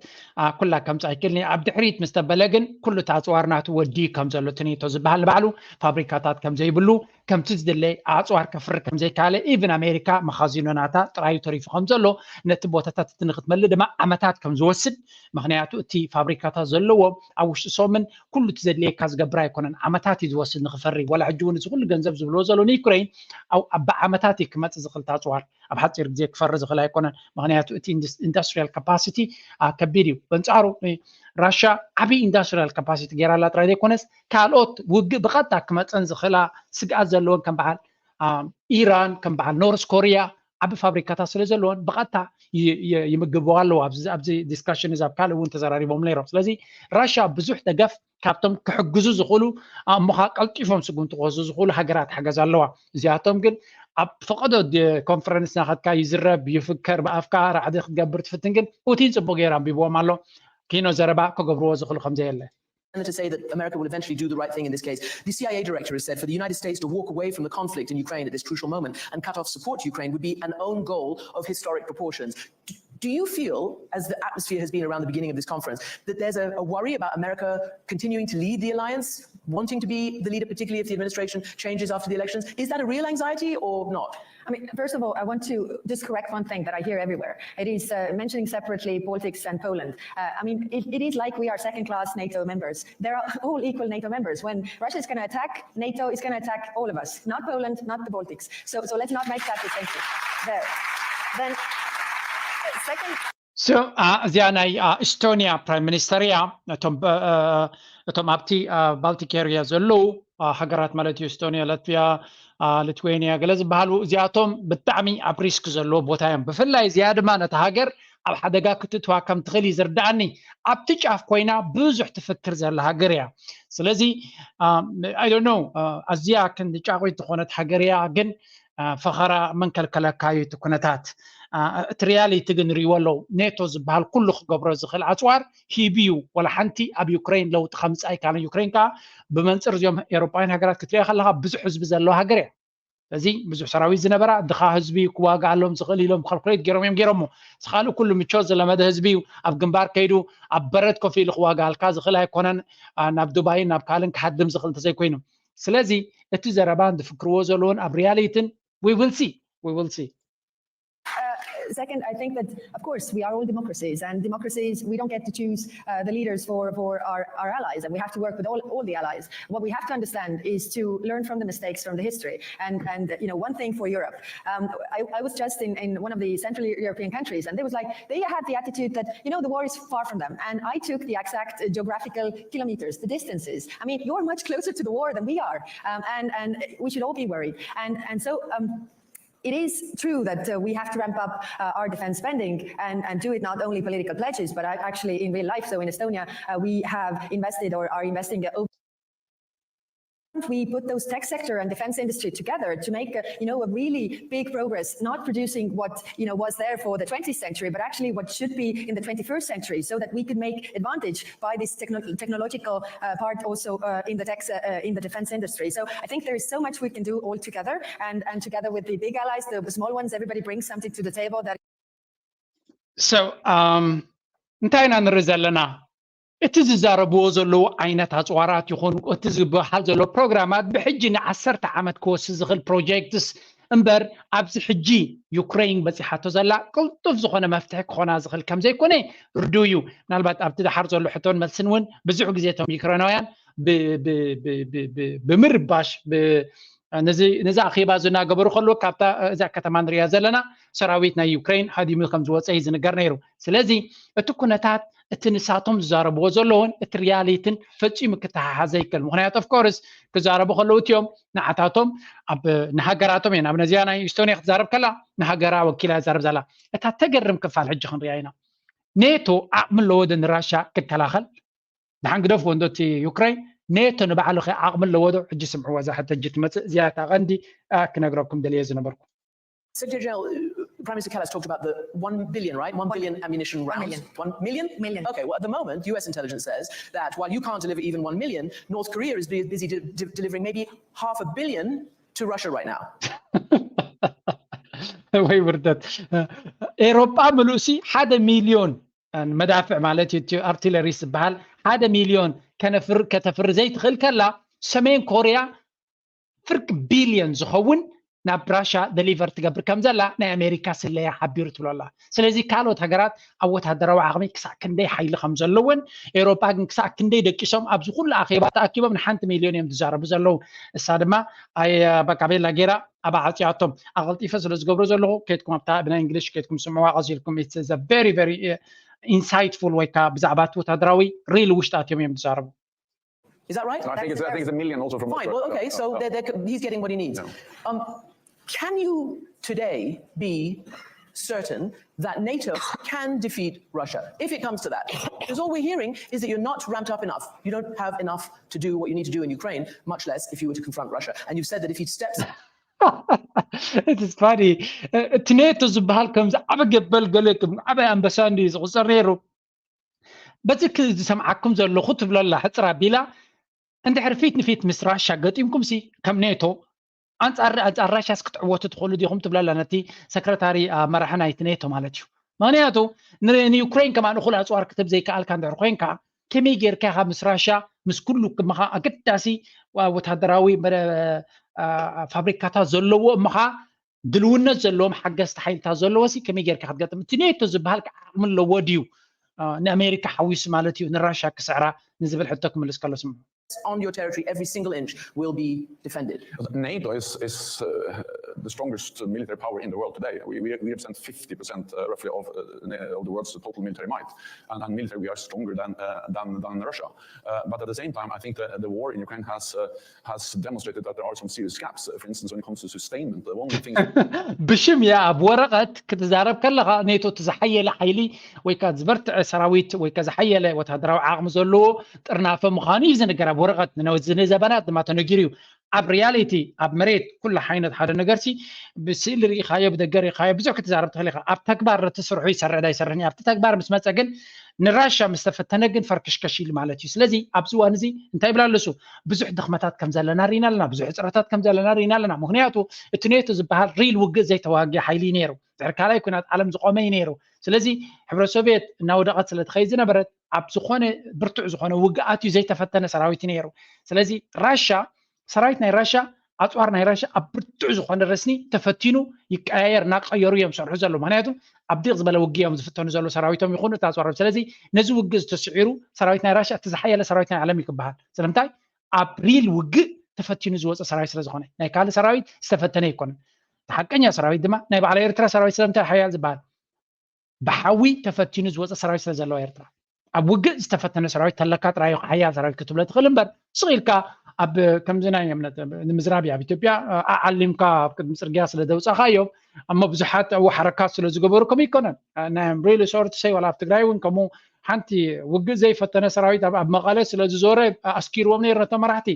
ኩላ ከምፅ ኣይክልኒ። ኣብ ድሕሪት ምስ ተበለ ግን ኩሉ እቲ ኣፅዋር ናቱ ወዲ ከም ዘሎ እቲ ኔቶ ዝበሃል ንባዕሉ ፋብሪካታት ከም ዘይብሉ ከምቲ ዝድለይ ኣፅዋር ከፍሪ ከም ዘይካለ ኢቭን ኣሜሪካ መኻዚኖ ናታ ጥራዩ ተሪፉ ከም ዘሎ ነቲ ቦታታት እቲ ንክትመልእ ድማ ዓመታት ከም ዝወስድ ምክንያቱ እቲ ፋብሪካታት ዘለዎ ኣብ ውሽጢ ሶምን ኩሉ እቲ ዘድልየካ ዝገብር ኣይኮነን። ዓመታት እዩ ዝወስድ ንክፈሪ። ወላ ሕጂ እውን እዚ ኩሉ ገንዘብ ዝብልዎ ዘሎ ንዩክሬን ኣብ ብዓመታት እዩ ክመፅእ ዝኽእል ኣፅዋር ኣብ ሓፂር ግዜ ክፈሪ ዝኽእል ኣይኮነን። ምክንያቱ እቲ ኢንዱስትሪያል ካፓሲቲ ከቢድ እዩ። በንፃሩ ራሻ ዓብዪ ኢንዱስትሪያል ካፓሲቲ ገይራላ ጥራይ ዘይኮነስ ካልኦት ውግእ ብቐጥታ ክመፀን ዝኽእላ ስግኣት ዘለወን ከም በዓል ኢራን ከም በዓል ኖርስ ኮሪያ ዓቢ ፋብሪካታት ስለ ዘለወን ብቐጥታ ይምግብዋ ኣለዉ። ኣብዚ ዲስካሽን እዚ ኣብ ካልእ እውን ተዘራሪቦም ነይሮም። ስለዚ ራሻ ብዙሕ ደገፍ ካብቶም ክሕግዙ ዝኽእሉ ኣሞኻ ቀልጢፎም ስጉምቲ ክወስዱ ዝኽእሉ ሃገራት ሓገዝ ኣለዋ። እዚኣቶም ግን ኣብ ፈቐዶ ኮንፈረንስ ናኸትካ ይዝረብ ይፍከር ብኣፍካ ራዕዲ ክትገብር ትፍትን ግን ፑቲን ጽቡቅ ገይሩ ኣንቢብዎም ኣሎ። ኪኖ ዘረባ ክገብርዎ ዝኽእሉ ከምዘየለ to say that America will eventually do the right thing in this case. The C I A director has said for the United States to walk away from the conflict in Ukraine at this crucial moment and cut off support to Ukraine would be an own goal of historic proportions. Do you feel, as the atmosphere has been around the beginning of this conference, that there's a, a worry about America continuing to lead the alliance, wanting to be the leader, particularly if the administration changes after the elections? Is that a real anxiety or not? I mean, first of all, I want to just correct one thing that I hear everywhere. It is uh, mentioning separately Baltics and Poland. Uh, I mean, it, it is like we are second class NATO members. They're all equal NATO members. When Russia is going to attack, NATO is going to attack all of us, not Poland, not the Baltics. So, so let's not make that distinction there. Then, uh, second. So, uh, እዚኣ ናይ uh, ኢስቶኒያ ፕራይም ሚኒስተር እያ። እቶም ኣብቲ ባልቲክ ኤርያ ዘለዉ ሃገራት ማለት እዩ፣ ኤስቶኒያ፣ ላትቪያ፣ ሊትዌኒያ ገለ ዝበሃሉ እዚኣቶም ብጣዕሚ ኣብ ሪስክ ዘለዎ ቦታ እዮም። ብፍላይ እዚኣ ድማ ነቲ ሃገር ኣብ ሓደጋ ክትእትዋ ከም ትኽእል እዩ ዝርዳኣኒ። ኣብቲ ጫፍ ኮይና ብዙሕ ትፍክር ዘላ ሃገር እያ። ስለዚ I don't know ኣዝያ ክንዲ ጫቑት ዝኾነት ሃገር እያ፣ ግን ፈኸራ መንከልከለካ እዩ እቲ ኩነታት። እቲ ሪያሊቲ ግን ሪዎ ኣለዉ። ኔቶ ዝበሃል ኩሉ ክገብሮ ዝኽእል ኣፅዋር ሂብዩ ወላ ሓንቲ ኣብ ዩክሬን ለውጢ ከምፅእ ኣይካለን። ዩክሬን ከዓ ብመንፅር እዚኦም ኤሮፓውያን ሃገራት ክትሪኦ ከለካ ብዙሕ ህዝቢ ዘለዎ ሃገር እያ። እዚ ብዙሕ ሰራዊት ዝነበራ ድኻ ህዝቢ ክዋግኣሎም ዝኽእል ኢሎም ካልኩሌት ገይሮም እዮም ገይሮሞ። ስኻልእ ኩሉ ምቾት ዝለመደ ህዝቢ እዩ። ኣብ ግንባር ከይዱ ኣብ በረድ ኮፍ ኢሉ ክዋግኣልካ ዝኽእል ኣይኮነን። ናብ ዱባይን ናብ ካልእን ክሃድም ዝኽእል እንተዘይኮይኑ። ስለዚ እቲ ዘረባን ዝፍክርዎ ዘለውን ኣብ ሪያሊትን we will see we will see Uh, second, I think that, of course, we are all democracies, and democracies, we don't get to choose uh, the leaders for, for our, our allies, and we have to work with all, all the allies. What we have to understand is to learn from the mistakes from the history. And, and you know, one thing for Europe, um, I, I was just in, in one of the Central European countries, and they was like, they had the attitude that, you know, the war is far from them. And I took the exact uh, geographical kilometers, the distances. I mean, you're much closer to the war than we are, um, and, and we should all be worried. And, and so, um, it is true that uh, we have to ramp up uh, our defense spending and, and do it not only political pledges, but actually in real life. So in Estonia, uh, we have invested or are investing over we put those tech sector and defense industry together to make a, you know, a really big progress, not producing what, you know, was there for the twentieth century, but actually what should be in the twenty-first century, so that we could make advantage by this techno- technological uh, part also uh, in the tech uh, in the defense industry. So I think there is so much we can do all together, and and together with the big allies, the small ones, everybody brings something to the table that So um እንታይ ኢና ንርኢ ዘለና? እቲ ዝዛረብዎ ዘለዉ ዓይነት ኣፅዋራት ይኹን እቲ ዝበሃል ዘሎ ፕሮግራማት ብሕጂ ንዓሰርተ ዓመት ክወስድ ዝኽእል ፕሮጀክትስ እምበር ኣብዚ ሕጂ ዩክሬን በፂሓቶ ዘላ ቅልጡፍ ዝኾነ መፍትሒ ክኾና ዝኽእል ከም ዘይኮነ ርዱእ እዩ። ምናልባት ኣብቲ ደሓር ዘሎ ሕቶን መልስን እውን ብዙሕ ግዜ እቶም ዩክሬናውያን ብምርባሽ ነዚ ኣኼባ እዚ እናገበሩ ከለዉ ካብታ እዛ ከተማ ንሪኣ ዘለና ሰራዊት ናይ ዩክሬን ሃዲሙ ከም ዝወፀ እዩ ዝንገር ነይሩ። ስለዚ እቲ ኩነታት እቲ ንሳቶም ዝዛረብዎ ዘለውን እቲ ሪያሊትን ፈፂሙ ክተሓሓዝ ዘይክእል። ምክንያቱ ኦፍኮርስ ክዛረቡ ከለዉ እቲኦም ንዓታቶም ኣብ ንሃገራቶም እየ ናብ ነዚኣ ናይ ኢስቶኒያ ክትዛረብ ከላ ንሃገራ ወኪላ እያ ትዛረብ ዘላ። እታ ተገርም ክፋል ሕጂ ክንሪኣ ኢና። ኔቶ ዓቕሚ ኣለዎ ዶ ንራሻ ክከላኸል? ደሓን ግደፍዎ እንዶ እቲ ዩክሬን፣ ኔቶ ንባዕሉ ከ ዓቕሚ ኣለዎ ዶ? ሕጂ ስምዕዎ እዛ ሕቶ ሕጂ ትመጽእ፣ እዚኣ እታ ቀንዲ ክነግረኩም ደልየ ዝነበርኩ። Secretary General, Prime Minister Kallas talked about the one billion, right? One billion ammunition rounds. One million. One million? Million. Okay, well, at the moment, U S intelligence says that while you can't deliver even one million, North Korea is busy de- de- delivering maybe half a billion to Russia right now. ወይ ውርደት። ኤሮጳ ምሉእሲ ሓደ ሚሊዮን መዳፍዕ ማለት እዩ፣ ኣርቲለሪ ዝበሃል ሓደ ሚሊዮን ከተፍሪ ዘይትኽእል ከላ፣ ሰሜን ኮርያ ፍርቂ ቢልዮን ዝኸውን ናብ ራሻ ደሊቨር ትገብር ከም ዘላ ናይ ኣሜሪካ ስለያ ሓቢሩ ትብሎ ኣላ። ስለዚ ካልኦት ሃገራት ኣብ ወታደራዊ ዓቕሚ ክሳዕ ክንደይ ሓይሊ ከም ዘለወን፣ ኤሮጳ ግን ክሳዕ ክንደይ ደቂሶም ኣብዚ ኩሉ ኣኼባ ተኣኪቦም ንሓንቲ ሚልዮን እዮም ዝዛረቡ ዘለዉ። እሳ ድማ ኣይ በቃ ቤላ ጌራ ኣብ ዓፅያቶም ኣቐልጢፈ ስለ ዝገብሮ ዘለኹ ከይድኩም ኣብታ ብናይ እንግሊሽ ከይድኩም ስምዕዋ ቀሲልኩም። It's a very very insightful ወይ ከዓ ብዛዕባ እቲ ወታደራዊ ሪል ውሽጣት እዮም እዮም ዝዛረቡ። Is that right? So I think it's, I think it's a million also from. Fine. Well, okay. So they're, they're, he's getting what he needs. Um, can you today be certain that NATO can defeat Russia if it comes to that? Because all we're hearing is that you're not ramped up enough. You don't have enough to do what you need to do in Ukraine, much less if you were to confront Russia. And you've said that if he steps It's funny. እቲ ኔቶ ዝበሃል ከምዚ ዓበ ገበል ገለ ዓበይ ኣንበሳ እንዲ ዝቁፀር ነይሩ። በዚ ዝሰምዓኩም ዘለኹ ትብለላ ሕፅር ኣቢላ እንድሕር ፊት ንፊት ምስ ራሻ ገጢምኩም ሲ ከም ኔቶ ኣንፃር ኣንፃር ራሻስ ክትዕወቱ ትኽእሉ ዲኹም ትብለላ ነቲ ሰክረታሪ መራሒ ናይቲ ኔቶ ማለት እዩ። ምክንያቱ ንዩክሬን ከማን እኹል ኣፅዋር ክትብ ዘይከኣልካ እንድሕር ኮይንካ ከመይ ጌርካ ኢኻ ምስ ራሻ ምስ ኩሉ ክምኻ ኣገዳሲ ወታደራዊ ፋብሪካታት ዘለዎ እምኻ ድልውነት ዘለዎም ሓገዝቲ ሓይልታት ዘለዎ ሲ ከመይ ጌርካ ክትገጥም? እቲ ኔቶ ዝበሃል ዓቕሚ ኣለዎ ድዩ ንኣሜሪካ ሓዊሱ ማለት እዩ ንራሻ ክስዕራ ንዝብል ሕቶ ክምልስ ከሎ ስምዑ። On your territory, every single inch will be defended. NATO is, is uh, the strongest military power in the world today. We, we, we represent fifty percent uh, roughly of, uh, of the world's total military might. And, and military, we are stronger than, uh, than, than Russia. Uh, but at the same time, I think the, the war in Ukraine has, uh, has demonstrated that there are some serious gaps. Uh, for instance, when it comes to sustainment, uh, one of the things. ብሽም ያ ኣብ ወረቐት ክትዛረብ ከለኻ ኔቶ እቲ ዝሓየለ ሓይሊ ወይ ከዓ ዝበርትዐ ሰራዊት ወይ ከዓ ዝሓየለ ወታደራዊ ዓቕሚ ዘለዎ ጥርናፈ ምዃኑ እዩ ዝንገር ኣብ ወረቐት። ንዘበናት ድማ ተነጊሩ እዩ። ኣብ ሪያሊቲ ኣብ መሬት ኩሉ ዓይነት ሓደ ነገርሲ ብስእሊ ርኢኻዮ ብደገ ርኢኻዮ ብዙሕ ክትዛረብ ትኽእል ኢኻ። ኣብ ተግባር እቲ ስርሑ ይሰርሕ ዳ ይሰርሕን ኣብቲ ተግባር ምስ መፀ ግን ንራሻ ምስ ተፈተነ ግን ፈርክሽከሽ ኢሉ ማለት እዩ። ስለዚ ኣብዚ እዋን እዚ እንታይ ይብላ ኣለሱ ብዙሕ ድኽመታት ከም ዘለና ርኢና ኣለና፣ ብዙሕ ሕፅረታት ከም ዘለና ርኢና ኣለና። ምክንያቱ እቲ ኔቶ ዝበሃል ሪል ውግእ ዘይተዋግእ ሓይሊ እዩ ነይሩ። ድሕሪ ካልኣይ ኩናት ዓለም ዝቆመ እዩ ነይሩ። ስለዚ ሕብረ ሶቪየት እናወደቐት ስለ ትኸይድ ዝነበረት ኣብ ዝኾነ ብርቱዕ ዝኾነ ውግኣት እዩ ዘይተፈተነ ሰራዊት ነይሩ። ስለዚ ራሻ ሰራዊት ናይ ራሻ ኣፅዋር ናይ ራሻ ኣብ ብርቱዕ ዝኾነ ረስኒ ተፈቲኑ ይቀያየር እናቀየሩ እዮም ዝሰርሑ ዘለዉ። ምክንያቱ ኣብ ዲቕ ዝበለ ውግእ እዮም ዝፍተኑ ዘለዉ ሰራዊቶም ይኹኑ እቲ ኣፅዋሮም። ስለዚ ነዚ ውግእ ዝተስዒሩ ሰራዊት ናይ ራሻ እቲ ዝሓየለ ሰራዊት ናይ ዓለም እዩ ክበሃል። ስለምንታይ ኣብ ሪል ውግእ ተፈቲኑ ዝወፀ ሰራዊት ስለ ዝኾነ ናይ ካልእ ሰራዊት ዝተፈተነ ኣይኮነን። ሓቀኛ ሰራዊት ድማ ናይ በዓል ኤርትራ ሰራዊት ስለምንታይ ሓያል ዝበሃል ብሓዊ ተፈቲኑ ዝወፀ ሰራዊት ስለ ዘለዋ ኤርትራ ኣብ ውግእ ዝተፈተነ ሰራዊት ተለካ ጥራይ ሓያል ሰራዊት ክትብሎ ትኽእል እምበር ስቕ ኢልካ ኣብ ከምዚ ናይ እምነት ንምዝራብ ኣብ ኢትዮጵያ ኣዓሊምካ ኣብ ቅድሚ ፅርግያ ስለ ዘውፃእካዮም እሞ ብዙሓት ኣብኡ ሓረካት ስለ ዝገበሩ ከምኡ ይኮነን ናይ ሪሊ ሶሪ ቱ ሰይ ዋላ ኣብ ትግራይ እውን ከምኡ ሓንቲ ውግእ ዘይፈተነ ሰራዊት ኣብ መቐለ ስለ ዝዞረ ኣስኪርዎም ነይሩ ነቶም መራሕቲ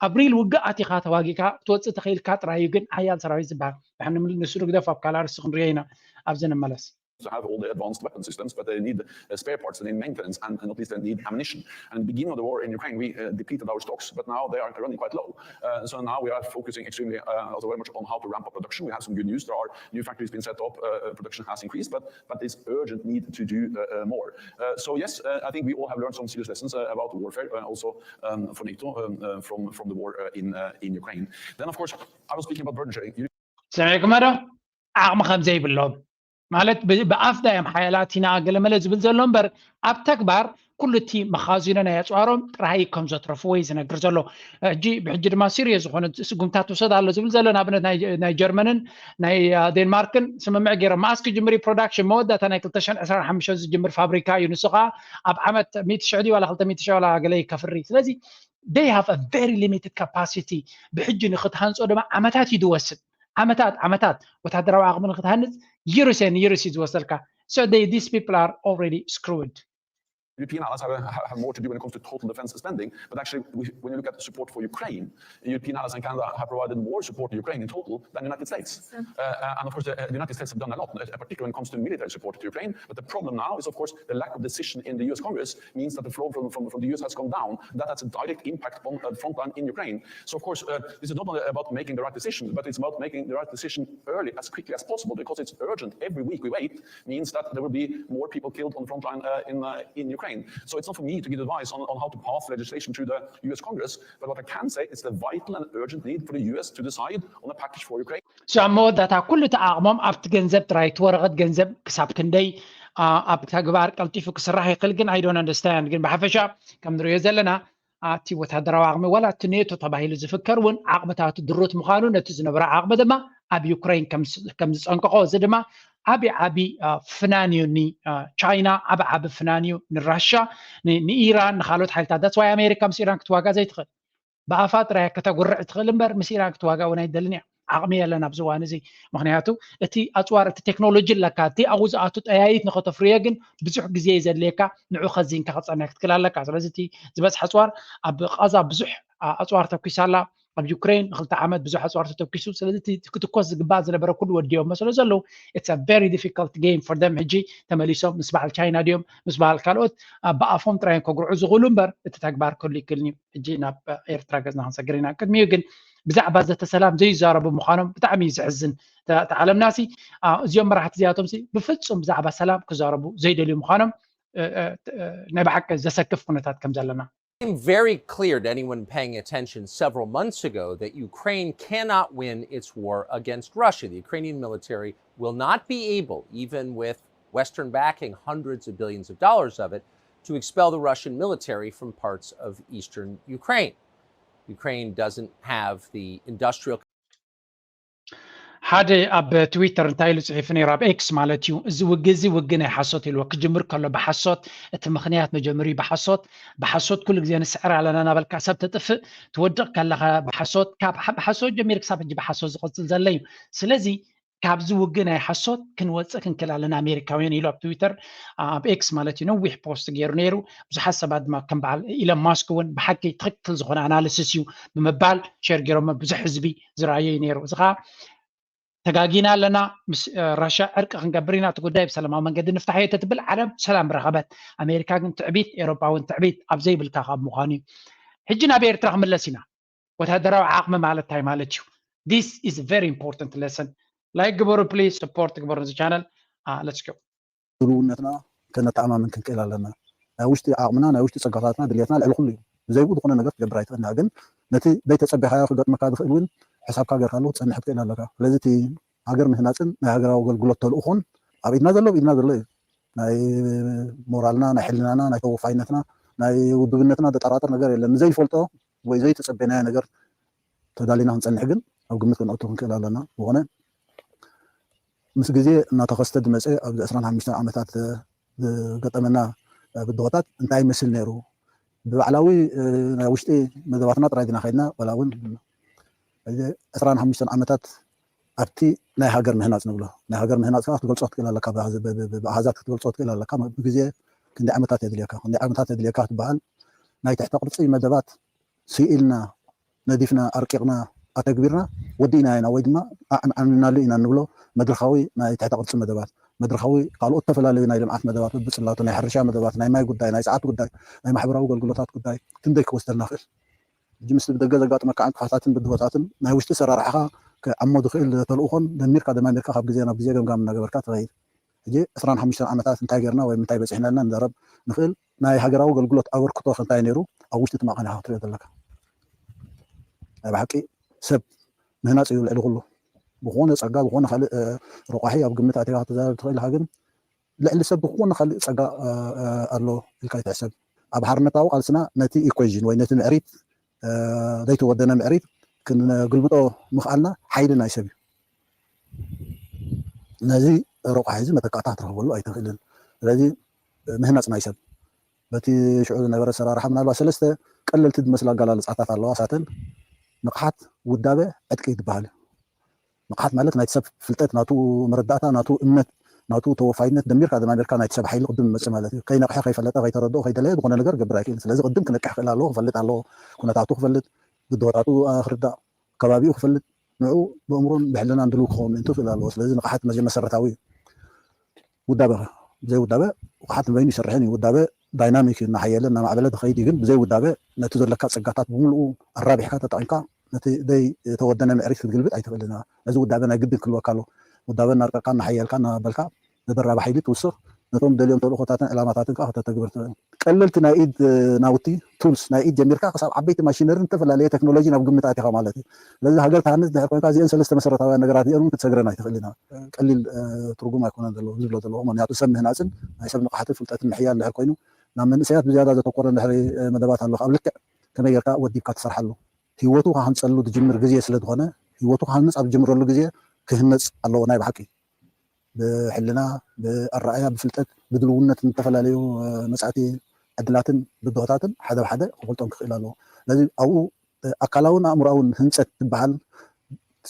ኣብ ሪል ውግእ ኣቲኻ ተዋጊእካ ክትወፅእ ተኽኢልካ ጥራይ እዩ ግን ሓያል ሰራዊት ዝበሃል ንሱ ንግደፍ ኣብ ካልእ ኣርእስቲ ክንሪኦ ኢና ኣብዚ ንመለስ to have all the advanced weapon systems, but they need uh, spare parts, they need maintenance, and, and not least they need ammunition. And in the beginning of the war in Ukraine, we uh, depleted our stocks, but now they are running quite low. Uh, so now we are focusing extremely uh, also very much on how to ramp up production. We have some good news. There are new factories being set up. Uh, production has increased, but but there's urgent need to do uh, uh, more. Uh, so yes, uh, I think we all have learned some serious lessons uh, about warfare, uh, also um, for NATO um, uh, from from the war uh, in uh, in Ukraine. Then of course, I was speaking about burden sharing. You ሰሚዕኩሞ ዶ? ዓቕሚ ከም ዘይብሎም ማለት ብኣፍ ዳዮም ሓያላት ኢና ገለመለ ዝብል ዘሎ እምበር ኣብ ተግባር ኩሉ እቲ መኻዚኖ ናይ ኣፅዋሮም ጥራይ ከም ዘትረፍዎ እዩ ዝነግር ዘሎ። ሕጂ ብሕጂ ድማ ሲሪየስ ዝኾነ ስጉምታት ትውሰድ ኣሎ ዝብል ዘሎ፣ ንኣብነት ናይ ጀርመንን ናይ ዴንማርክን ስምምዕ ገይሮም። መኣስ ክጅምር ፕሮዳክሽን? መወዳእታ ናይ ክልተ ሽሕን ዕስራን ሓሙሽተን ዝጅምር ፋብሪካ እዩ። ንሱ ከዓ ኣብ ዓመት ሚእቲ ሽሕ ድዩ ዋላ ክልተ ሚእቲ ሽሕ ዋላ ገለ ከፍሪ። ስለዚ they have a very limited capacity። ብሕጂ ንክትሃንፆ ድማ ዓመታት እዩ ዝወስድ። ዓመታት ዓመታት ወታደራዊ ዓቕሚ ንክትሃንፅ years and years እዩ ዝወሰድካ። So they, these people are already screwed። European allies have, have more to do when it comes to total defense spending, but actually, we, when you look at support for Ukraine, European allies and Canada have provided more support to Ukraine in total than the United States. Uh, and of course, the, the United States have done a lot, uh, particularly when it comes to military support to Ukraine. But the problem now is, of course, the lack of decision in the U S Congress means that the flow from, from, from the U S has gone down. That has a direct impact on the front line in Ukraine. So, of course, uh, this is not only about making the right decision, but it's about making the right decision early, as quickly as possible, because it's urgent. Every week we wait means that there will be more people killed on the front line uh, in, uh, in Ukraine. So it's not for me to give advice on, on how to pass legislation to the U S Congress, but what I can say is the vital and urgent need for the U S to decide on a package for Ukraine. So ኣብ መወዳእታ ኩሉ እቲ ዓቕሞም ኣብቲ ገንዘብ ጥራይ፣ እቲ ወረቐት ገንዘብ ክሳብ ክንደይ ኣብ ተግባር ቀልጢፉ ክስራሕ ይኽእል ግን I don't understand። ግን ብሓፈሻ ከም ንሪኦ ዘለና እቲ ወታደራዊ ዓቕሚ ዋላ እቲ ኔቶ ተባሂሉ ዝፍከር እውን ዓቕምታቱ ድሩት ምዃኑ፣ ነቲ ዝነበረ ዓቕሚ ድማ ኣብ ዩክሬን ከም ዝፀንቀቆ፣ እዚ ድማ ዓቢ ዓቢ ፍናን እዩ ንቻይና፣ ዓቢ ዓቢ ፍናን እዩ ንራሻ፣ ንኢራን፣ ንካልኦት ሓይልታት። That's why ኣሜሪካ ምስ ኢራን ክትዋጋ ዘይትኽእል። ብኣፋ ጥራይ ከተጉርዕ ትኽእል እምበር ምስ ኢራን ክትዋጋ እውን ኣይደልን እያ። ዓቕሚ የለን ኣብዚ እዋን እዚ። ምክንያቱ እቲ ኣፅዋር፣ እቲ ቴክኖሎጂ ኣለካ፣ እቲ ኣብኡ ዝኣቱ ጠያይት ንኸተፍርዮ ግን ብዙሕ ግዜ እዩ ዘድልየካ። ንዑ ከዚንካ ክፀንሕ ክትክእል ኣለካ። ስለዚ እቲ ዝበፅሐ ኣፅዋር ኣብ ቃዛ ብዙሕ ኣፅዋር ተኩሳ ኣላ። ኣብ ዩክሬን ንክልተ ዓመት ብዙሕ ኣፅዋር ተተኩሱ። ስለዚ ክትኮስ ዝግባእ ዝነበረ ኩሉ ወዲኦሞ ስለ ዘለዉ it's a very difficult game for them። ሕጂ ተመሊሶም ምስ በዓል ቻይና ድዮም ምስ በዓል ካልኦት ብኣፎም ጥራዮም ከጉርዑ ዝኽእሉ እምበር እቲ ተግባር ክህሉ ይክእልን እዩ። ሕጂ ናብ ኤርትራ ገጽና ክንሰግር ኢና። ቅድሚኡ ግን ብዛዕባ ዘተ ሰላም ዘይዛረቡ ምዃኖም ብጣዕሚ እዩ ዘሕዝን። እታ ዓለምናሲ እዚኦም መራሕቲ እዚኣቶም ብፍጹም ብዛዕባ ሰላም ክዛረቡ ዘይደልዩ ምዃኖም ናይ ብሓቂ ዘሰክፍ ኩነታት ከም ዘለና became very clear to anyone paying attention several months ago that Ukraine cannot win its war against Russia. The Ukrainian military will not be able, even with Western backing, hundreds of billions of dollars of it, to expel the Russian military from parts of eastern Ukraine. Ukraine doesn't have the industrial ሓደ ኣብ ትዊተር እንታይ ኢሉ ጽሒፉ ነይሩ? ኣብ ኤክስ ማለት እዩ። እዚ ውግእ እዚ ውግእ ናይ ሓሶት ኢልዎ። ክጅምር ከሎ ብሓሶት፣ እቲ ምኽንያት መጀመሪኡ ብሓሶት፣ ብሓሶት ኩሉ ግዜ ንስዕር ኣለና እናበልካ ሰብ ተጥፍእ፣ ትወድቕ ከለኻ ብሓሶት፣ ካብ ብሓሶት ጀሚሩ ክሳብ ሕጂ ብሓሶት ዝቕጽል ዘሎ እዩ። ስለዚ ካብዚ ውግእ ናይ ሓሶት ክንወፅእ ክንክእል ኣለና ኣሜሪካውያን ኢሉ ኣብ ትዊተር ኣብ ኤክስ ማለት እዩ ነዊሕ ፖስት ገይሩ ነይሩ። ብዙሓት ሰባት ድማ ከም በዓል ኢለን ማስክ እውን ብሓቂ ትኽክል ዝኾነ ኣናሊሲስ እዩ ብምባል ሸር ገይሮሞ ብዙሕ ህዝቢ ዝረኣዮ እዩ ነይሩ። እዚ ከዓ ተጋጊና ኣለና፣ ምስ ራሻ ዕርቂ ክንገብር ኢና፣ እቲ ጉዳይ ብሰላማዊ መንገዲ ንፍታሕ እየ ተትብል ዓለም ሰላም ረኸበት። ኣሜሪካ ግን ትዕቢት፣ ኤሮጳ እውን ትዕቢት ኣብ ዘይብልካ ካብ ምዃኑ እዩ። ሕጂ ናብ ኤርትራ ክምለስ ኢና። ወታደራዊ ዓቕሚ ማለት እንታይ ማለት እዩ? This is very important lesson። ላይክ ግበሩ ፕሊዝ፣ ሰፖርት ግበሩ ነዚ ቻነል። Let's go። ድልውነትና ከነተኣማምን ክንክእል ኣለና። ናይ ውሽጢ ዓቕምና፣ ናይ ውሽጢ ጸጋታትና፣ ድልየትና ልዕሊ ኩሉ እዩ። ብዘይብኡ ዝኾነ ነገር ክትገብር ኣይትኽእልና። ግን ነቲ ዘይተጸበኻዮ ክገጥመካ ዝኽእል እውን ሕሳብካ ጌርካሉ ክትጸንሕ ክትክእል ኣለካ። ስለዚ እቲ ሃገር ምህናጽን ናይ ሃገራዊ ኣገልግሎት ተልእኾን ኣብ ኢድና ዘሎ ኣብ ኢድና ዘሎ እዩ። ናይ ሞራልና፣ ናይ ሕልናና፣ ናይ ተወፋይነትና፣ ናይ ውድብነትና ዘጠራጥር ነገር የለን። ንዘይንፈልጦ ወይ ዘይተጸበናዮ ነገር ተዳሊና ክንጸንሕ ግን ኣብ ግምት ክነእቱ ክንክእል ኣለና። ዝኾነ ምስ ግዜ እናተኸስተ ዝመፀ ኣብዚ ዕስራን ሓሙሽተን ዓመታት ዝገጠመና ብድሆታት እንታይ ይመስል ነይሩ? ብባዕላዊ ናይ ውሽጢ መደባትና ጥራይ ዲና ከይድና ዋላ እውን እዚ ዕስራን ሓሙሽተን ዓመታት ኣብቲ ናይ ሃገር ምህናፅ ንብሎ ናይ ሃገር ምህናፅ ከዓ ክትገልፆ ክትክእል ኣለካ፣ ብኣሃዛት ክትገልፆ ክትክእል ኣለካ። ብግዜ ክንደይ ዓመታት የድልየካ፣ ክንደይ ዓመታት የድልየካ ክትበሃል ናይ ትሕተ ቅርፂ መደባት ስኢልና ነዲፍና ኣርቂቕና ኣተግቢርና ወዲእና ኢና ወይ ድማ ኣዕንዓንናሉ ኢና እንብሎ መድረኻዊ ናይ ትሕተ ቅርፂ መደባት፣ መድረኻዊ ካልኦት ዝተፈላለዩ ናይ ልምዓት መደባት፣ ብፅላቱ ናይ ሕርሻ መደባት፣ ናይ ማይ ጉዳይ፣ ናይ ፀዓት ጉዳይ፣ ናይ ማሕበራዊ ኣገልግሎታት ጉዳይ ክንደይ ክወስደልና ይኽእል? ሕጂ ምስቲ ብደገ ዘጋጥመካ ዕንቅፋታትን ብድሆታትን ናይ ውሽጢ ኣሰራርሓኻ ክዓሞ ዝኽእል ተልእኾን ደሚርካ ደማሚርካ ካብ ግዜ ናብ ግዜ ገምጋም እናገበርካ ትኸይድ። ሕጂ ዕስራን ሓሙሽተን ዓመታት እንታይ ጌርና ወይ ምንታይ በፂሕና ኢልና ንዛረብ ንኽእል። ናይ ሃገራዊ ኣገልግሎት ኣበርክቶ ከ እንታይ ነይሩ ኣብ ውሽጢ እቲ ማዕቐን ኢኻ ክትሪኦ ዘለካ። ናይ ብሓቂ ሰብ ምህናፅ እዩ ልዕሊ ኩሉ። ብዝኾነ ፀጋ ብዝኾነ ካልእ ረቋሒ ኣብ ግምት ኣቲኻ ክትዛረብ ትኽእል ኢኻ፣ ግን ልዕሊ ሰብ ብዝኾነ ካልእ ፀጋ ኣሎ ኢልካ ይትሕሰብ። ኣብ ሓርነታዊ ቃልስና ነቲ ኢኩዌዥን ወይ ነቲ ምዕሪት ዘይተወደነ ምዕሪት ክንግልብጦ ምኽኣልና ሓይሊ ናይ ሰብ እዩ። ነዚ ረቋሒ እዚ መተካእታ ክትረኽበሉ ኣይትኽእልን። ስለዚ ምህናፅ ናይ ሰብ በቲ ሽዑ ዝነበረ ኣሰራርሓ ምናልባት ሰለስተ ቀለልቲ ዝመስላ ኣገላልፃታት ኣለዋ። ሳተን ንቕሓት፣ ውዳበ፣ ዕጥቂ ትበሃል። ንቕሓት ማለት ናይቲ ሰብ ፍልጠት፣ ናቱ መረዳእታ፣ ናቱ እምነት፣ ናቱ ተወፋይነት ደሚርካ ደማሚርካ ናይቲ ሰብ ሓይሊ ቅድም ይመፅእ ማለት እዩ። ከይነቕሐ፣ ከይፈለጠ፣ ከይተረድኦ፣ ከይደለየ ዝኾነ ነገር ክገብር ኣይክእልን። ስለዚ ቅድም ክነቅሕ ክኽእል ኣለዎ፣ ክፈልጥ ኣለዎ፣ ኩነታቱ ክፈልጥ፣ ብድሆታቱ ክርዳእ፣ ከባቢኡ ክፈልጥ፣ ንዑ ብእምሮን ብሕልናን ድልው ክኸውን ምእንቲ ክኽእል ኣለዎ። ስለዚ ንቕሓት መጀ መሰረታዊ እዩ። ውዳበ ብዘይ ውዳበ ንቕሓት ንበይኑ ይሰርሕን እዩ። ውዳበ ዳይናሚክ እዩ፣ እናሓየለ እናማዕበለ ዝኸይድ እዩ። ግን ብዘይ ውዳበ ነቲ ዘለካ ፀጋታት ብምልኡ ኣራቢሕካ ተጠቒምካ ነቲ ዘይተወደነ ምዕሪት ክትግልብጥ ኣይትኽእልን። ነዚ ውዳበ ናይ ግድን ክህልወካ ኣለዎ። ውዳበ እናርቀቕካ እናሓየልካ እናበልካ ዘደራቢ ሓይሊ ትውስኽ፣ ነቶም ደልዮም ተልእኾታትን ዕላማታትን ከዓ ከተተግብር ትኽእል። ቀለልቲ ናይ ኢድ ናውቲ፣ ቱልስ፣ ናይ ኢድ ጀሚርካ ክሳብ ዓበይቲ ማሽነርን ዝተፈላለየ ቴክኖሎጂ ናብ ግምት ኣቲኻ ማለት እዩ። ስለዚ ሃገር ትሃንፅ ድሕር ኮይንካ እዚአን ሰለስተ መሰረታውያን ነገራት እዚአን እውን ክትሰግረን ኣይትኽእልን ኢና። ቀሊል ትርጉም ኣይኮነን ዘለዎ ዝብሎ ዘለኹ። ምክንያቱ ሰብ ምህናፅን ናይ ሰብ ንቕሓትን ፍልጠትን ምሕያል ድሕር ኮይኑ ናብ መንእሰያት ብዝያዳ ዘተኮረ ድሕሪ መደባት ኣለኹ። ኣብ ልክዕ ከመይ ጌርካ ወዲብካ ትሰርሓሉ፣ ህይወቱ ክሃንፀሉ ዝጅምር ግዜ ስለ ዝኾነ፣ ህይወቱ ክሃንፅ ኣብ ዝጅምረሉ ግዜ ክህነፅ ኣለዎ ናይ ብሓቂ። ብሕልና፣ ብኣረኣያ፣ ብፍልጠት፣ ብድልውነት፣ ንተፈላለዩ መጻእቲ ዕድላትን ብድሆታትን ሓደ ብሓደ ክፈልጦም ክኽእል ኣለዎ። ስለዚ ኣብኡ ኣካላውን ኣእምሮኣውን ህንፀት ትበሃል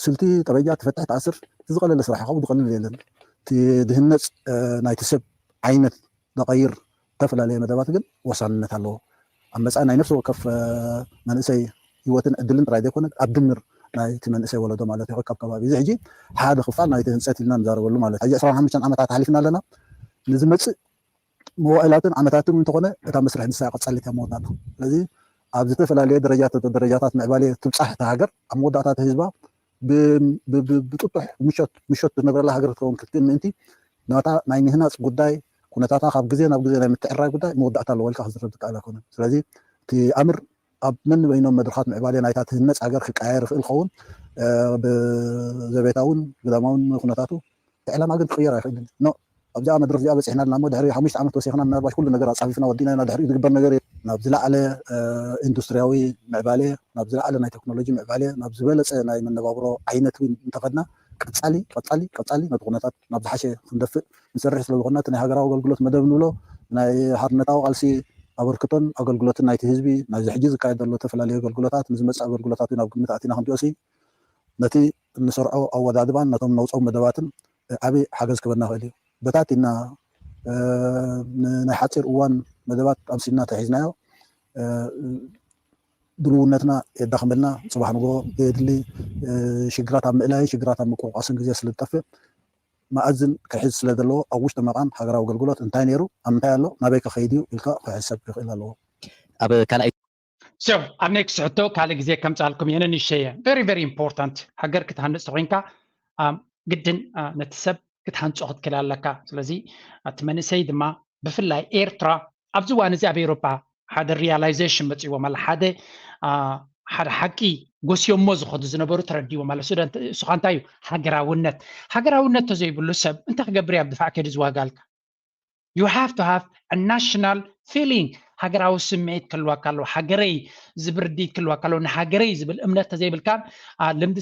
ስልቲ ጠበጃ ትፈትሕ ትኣስር እቲ ዝቐለለ ስራሕ ካብኡ ዝቐልል የለን። እቲ ድህነፅ ናይቲ ሰብ ዓይነት ዘቐይር ዝተፈላለየ መደባት ግን ወሳንነት ኣለዎ። ኣብ መጻኢ ናይ ነፍሲ ወከፍ መንእሰይ ህይወትን ዕድልን ጥራይ ዘይኮነ ኣብ ድምር ናይቲ መንእሰይ ወለዶ ማለት እዩ ካብ ከባቢ እዚ ሕጂ ሓደ ክፋል ናይቲ ህንፀት ኢልና ንዛረበሉ ማለት ሕጂ ዕስራን ሓሙሽተን ዓመታት ሓሊፍና ኣለና። ንዝመፅእ መዋእላትን ዓመታትን እንተኾነ እታ መስርሕ ንሳ ቀጻሊት እያ መወዳእታ። ስለዚ ኣብ ዝተፈላለየ ደረጃታት ደረጃታት ምዕባሌ ትብፃሕ እታ ሃገር ኣብ መወዳእታ እቲ ህዝባ ብጥጡሕ ምሾት ምሾት ዝነብረላ ሃገር ክትኸውን ክትክእል ምእንቲ ናታ ናይ ምህናፅ ጉዳይ ኩነታታ ካብ ግዜ ናብ ግዜ ናይ ምትዕራይ ጉዳይ መወዳእታ ኣለዎ ኢልካ ክዝረብ ዝከኣል ኣይኮነን። ስለዚ እቲ ኣምር ኣብ ነንበይኖም መድረኻት ምዕባሌ ናይታ ትህነፅ ሃገር ክቀያየር ይኽእል ክኸውን ብዘቤታውን ግዳማውን ኩነታቱ እቲ ዕላማ ግን ክቕየር ኣይኽእልን ኖ ኣብዚኣ መድረኽ እዚኣ በፂሕና ኣለና እሞ ድሕሪ ሓሙሽተ ዓመት ወሲኽና ምናልባሽ ኩሉ ነገር ኣፃፊፍና ወዲእና ኢና ድሕሪኡ ዝግበር ነገር የለን ናብ ዝለዓለ ኢንዱስትሪያዊ ምዕባሌ ናብ ዝለዓለ ናይ ቴክኖሎጂ ምዕባሌ ናብ ዝበለፀ ናይ መነባብሮ ዓይነት እውን እንተኸድና ቀፃሊ ቀፃሊ ቀፃሊ ነቲ ኩነታት ናብ ዝሓሸ ክንደፍእ ንሰርሕ ስለ ዝኾንና እቲ ናይ ሃገራዊ ኣገልግሎት መደብ ንብሎ ናይ ሓርነታዊ ቃልሲ ኣበርክቶን ኣገልግሎትን ናይቲ ህዝቢ ናይዚ ሕጂ ዝካየድ ዘሎ ዝተፈላለዩ ኣገልግሎታት ንዝመፅእ ኣገልግሎታት እውን ኣብ ግምት ኣእቲና ክንሪኦ ሲ ነቲ እንሰርዖ ኣወዳድባን ነቶም ነውፅኦም መደባትን ዓብዪ ሓገዝ ክበና ይኽእል እዩ። በታቲና ናይ ሓፂር እዋን መደባት ኣምሲልና ተሒዝናዮ ድልውነትና የዳኽመልና። ፅባሕ ንግሆ ብየድሊ ሽግራት ኣብ ምእላይ ሽግራት ኣብ ምቁርቋስን ግዜ ስለ ዝጠፍእ መኣዝን ክሕዝ ስለ ዘለዎ ኣብ ውሽጢ መቓን ሃገራዊ ኣገልግሎት እንታይ ነይሩ ኣብ ምንታይ ኣሎ ናበይ ከኸይድ እዩ ኢልካ ክሕሰብ ክኽእል ኣለዎ። ኣብ ካልኣይ So ኣብ ኔክስት ሕቶ ካልእ ግዜ ከምፃልኩም እየ ነንሸየ very very important ሃገር ክትሃንፅ ተኮይንካ ግድን ነቲ ሰብ ክትሃንፆ ክትክእል ኣለካ። ስለዚ እቲ መንእሰይ ድማ ብፍላይ ኤርትራ ኣብዚ እዋን እዚ ኣብ ኤውሮጳ ሓደ realization መፅዎም ኣለ ሓደ ሓደ ሓቂ ጎስዮሞ ዝኸዱ ዝነበሩ ተረዲዎም ኣለ። እሱኻ እንታይ እዩ ሃገራውነት? ሃገራውነት ተዘይብሉ ሰብ እንታይ ክገብር እዩ ኣብ ድፋዕ ከይዱ ዝዋጋልካ? You have to have a national feeling ሃገራዊ ስምዒት ክህልወካ ኣለዎ። ሃገረይ ዝብል ርድኢት ክህልወካ ኣለዎ። ንሃገረይ ዝብል እምነት ተዘይብልካን ልምዲ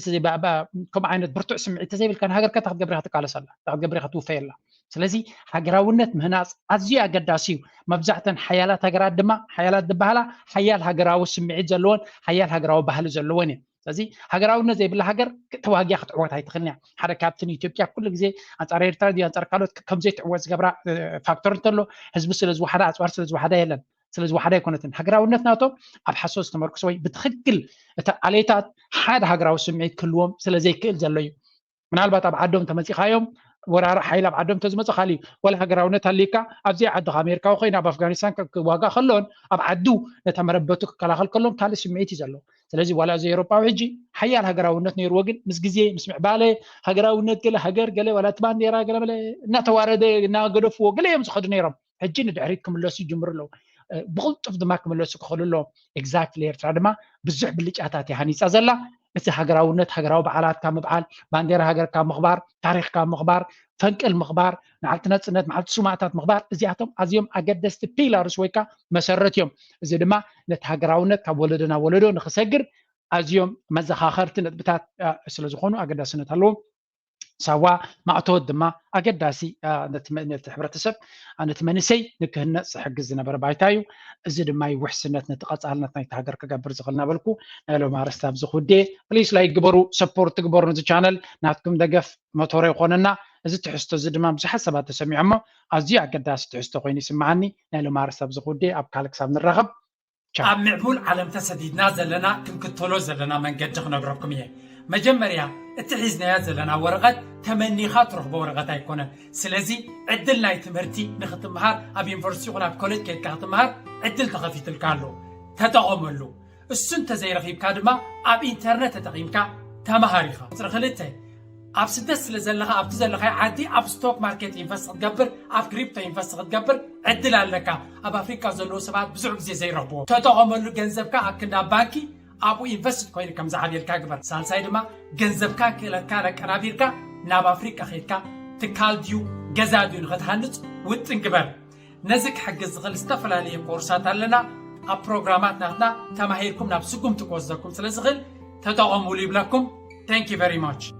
ከምኡ ዓይነት ብርቱዕ ስምዒት ተዘይብልካ ንሃገርካ እንታይ ክትገብር ኢኻ ትቃለስ ኣላ? እንታይ ክትገብር ኢኻ ትውፈይ ኣላ? ስለዚ ሃገራውነት ምህናፅ ኣዝዩ ኣገዳሲ እዩ። መብዛሕተን ሓያላት ሃገራት ድማ ሓያላት ዝበሃላ ሓያል ሃገራዊ ስምዒት ዘለወን ሓያል ሃገራዊ ባህሊ ዘለወን እየን። ስለዚ ሃገራውነት ዘይብላ ሃገር ተዋጊያ ክትዕወት ኣይትኽእልን እያ። ሓደ ካብቲ ንኢትዮጵያ ኩሉ ግዜ ኣንፃር ኤርትራ ድዩ ኣንፃር ካልኦት ከምዘይትዕወት ዝገብራ ፋክተር እንተሎ ህዝቢ ስለ ዝወሓደ ኣፅዋር ስለ ዝወሓደ የለን። ስለ ዝወሓደ ኣይኮነትን። ሃገራውነት ናቶም ኣብ ሓሶት ዝተመርኮሰ ወይ ብትኽክል እቲ ዓሌታት ሓደ ሃገራዊ ስምዒት ክህልዎም ስለ ዘይክእል ዘሎ እዩ። ምናልባት ኣብ ዓዶም ተመፂኻዮም ወራሪ ሓይል ኣብ ዓዶም ተዝመፀ ካሊእ እዩ። ወላ ሃገራውነት ሃልዩካ ኣብዚኣ ዓድኻ ኣሜሪካዊ ኮይኑ ኣብ ኣፍጋኒስታን ክዋጋእ ከሎን ኣብ ዓዱ ነታ መረበቱ ክከላኸል ከሎን ካልእ ስምዒት እዩ ዘለዎ። ስለዚ ዋላ እዚ ኤውሮጳዊ ሕጂ ሓያል ሃገራውነት ነይርዎ፣ ግን ምስ ግዜ ምስ ምዕባለ ሃገራውነት ገለ ሃገር ገለ ዋላ እቲ ባንዴራ ገለ መለ እናተዋረደ እናገደፍዎ ገለ እዮም ዝኸዱ ነይሮም። ሕጂ ንድሕሪት ክምለሱ ይጅምሩ ኣለዉ። ብቕልጡፍ ድማ ክምለሱ ክኽእሉ ኣለዎም። ኤግዛክትሊ ኤርትራ ድማ ብዙሕ ብልጫታት እያ ሃኒፃ ዘላ። እቲ ሃገራውነት፣ ሃገራዊ በዓላትካ ምብዓል፣ ባንዴራ ሃገርካ ምኽባር፣ ታሪኽካ ምኽባር፣ ፈንቅል ምኽባር፣ መዓልቲ ነፅነት፣ መዓልቲ ስማእታት ምኽባር፣ እዚኣቶም ኣዝዮም ኣገደስቲ ፒላርስ ወይ ከዓ መሰረት እዮም። እዚ ድማ ነቲ ሃገራውነት ካብ ወለዶ ናብ ወለዶ ንክሰግር ኣዝዮም መዘኻኸርቲ ነጥብታት ስለዝኾኑ ኣገዳስነት ኣለዎም። ሳዋ ማእቶት ድማ ኣገዳሲ ነቲ ሕብረተሰብ፣ ነቲ መንእሰይ ንክህነፅ ዝሕግዝ ዝነበረ ባይታ እዩ። እዚ ድማ ውሕስነት ነቲ ቀፃልነት ናይቲ ሃገር ክገብር ዝኽእል እናበልኩ ናይ ሎም ኣርስታ ኣብዚ ክውዴ። ፕሊስ ላይክ ግበሩ፣ ሰፖርት ግበሩ ነዚ ቻነል። ናትኩም ደገፍ መቶሮ ይኾነና። እዚ ትሕዝቶ እዚ ድማ ብዙሓት ሰባት ተሰሚዖሞ፣ ኣዝዩ ኣገዳሲ ትሕዝቶ ኮይኑ ይስምዓኒ። ናይ ሎም ኣርስታ ኣብዚ ክውዴ። ኣብ ካልእ ክሳብ ንራኸብ። ኣብ ምዕቡል ዓለም ተሰዲድና ዘለና ክንክተሎ ዘለና መንገዲ ክነግረኩም እየ። መጀመርያ እቲ ሒዝናያ ዘለና ወረቐት ተመኒኻ ትረኽቦ ወረቐት ኣይኮነን። ስለዚ ዕድል ናይ ትምህርቲ ንክትምሃር ኣብ ዩኒቨርሲቲ ይኹን ኣብ ኮሌጅ ከይድካ ክትምሃር ዕድል ተኸፊትልካ ኣሎ። ተጠቐመሉ። እሱ እንተዘይረኺብካ ድማ ኣብ ኢንተርነት ተጠቒምካ ተምሃር ኢኻ። ቁፅሪ ክልተ ኣብ ስደት ስለ ዘለኻ ኣብቲ ዘለኻዮ ዓዲ ኣብ ስቶክ ማርኬት ኢንቨስት ክትገብር ኣብ ክሪፕቶ ኢንቨስት ክትገብር ዕድል ኣለካ። ኣብ ኣፍሪካ ዘለዉ ሰባት ብዙሕ ግዜ ዘይረኽብዎ ተጠቐመሉ። ገንዘብካ ኣብ ክንዳ ባንኪ ኣብኡ ኢንቨስት ኮይኑ ከም ዝዓብየልካ ግበር። ሳልሳይ ድማ ገንዘብካ ክእለትካ ለቀናቢርካ ናብ ኣፍሪካ ከይድካ ትካል ድዩ ገዛ ድዩ ንክትሃንፅ ውጥን ግበር። ነዚ ክሕግዝ ዝኽእል ዝተፈላለየ ኮርሳት ኣለና። ኣብ ፕሮግራማት ናትና ተማሂርኩም ናብ ስጉምቲ ክወስደኩም ስለ ዝኽእል ተጠቐሙሉ ይብለኩም። Thank you very much።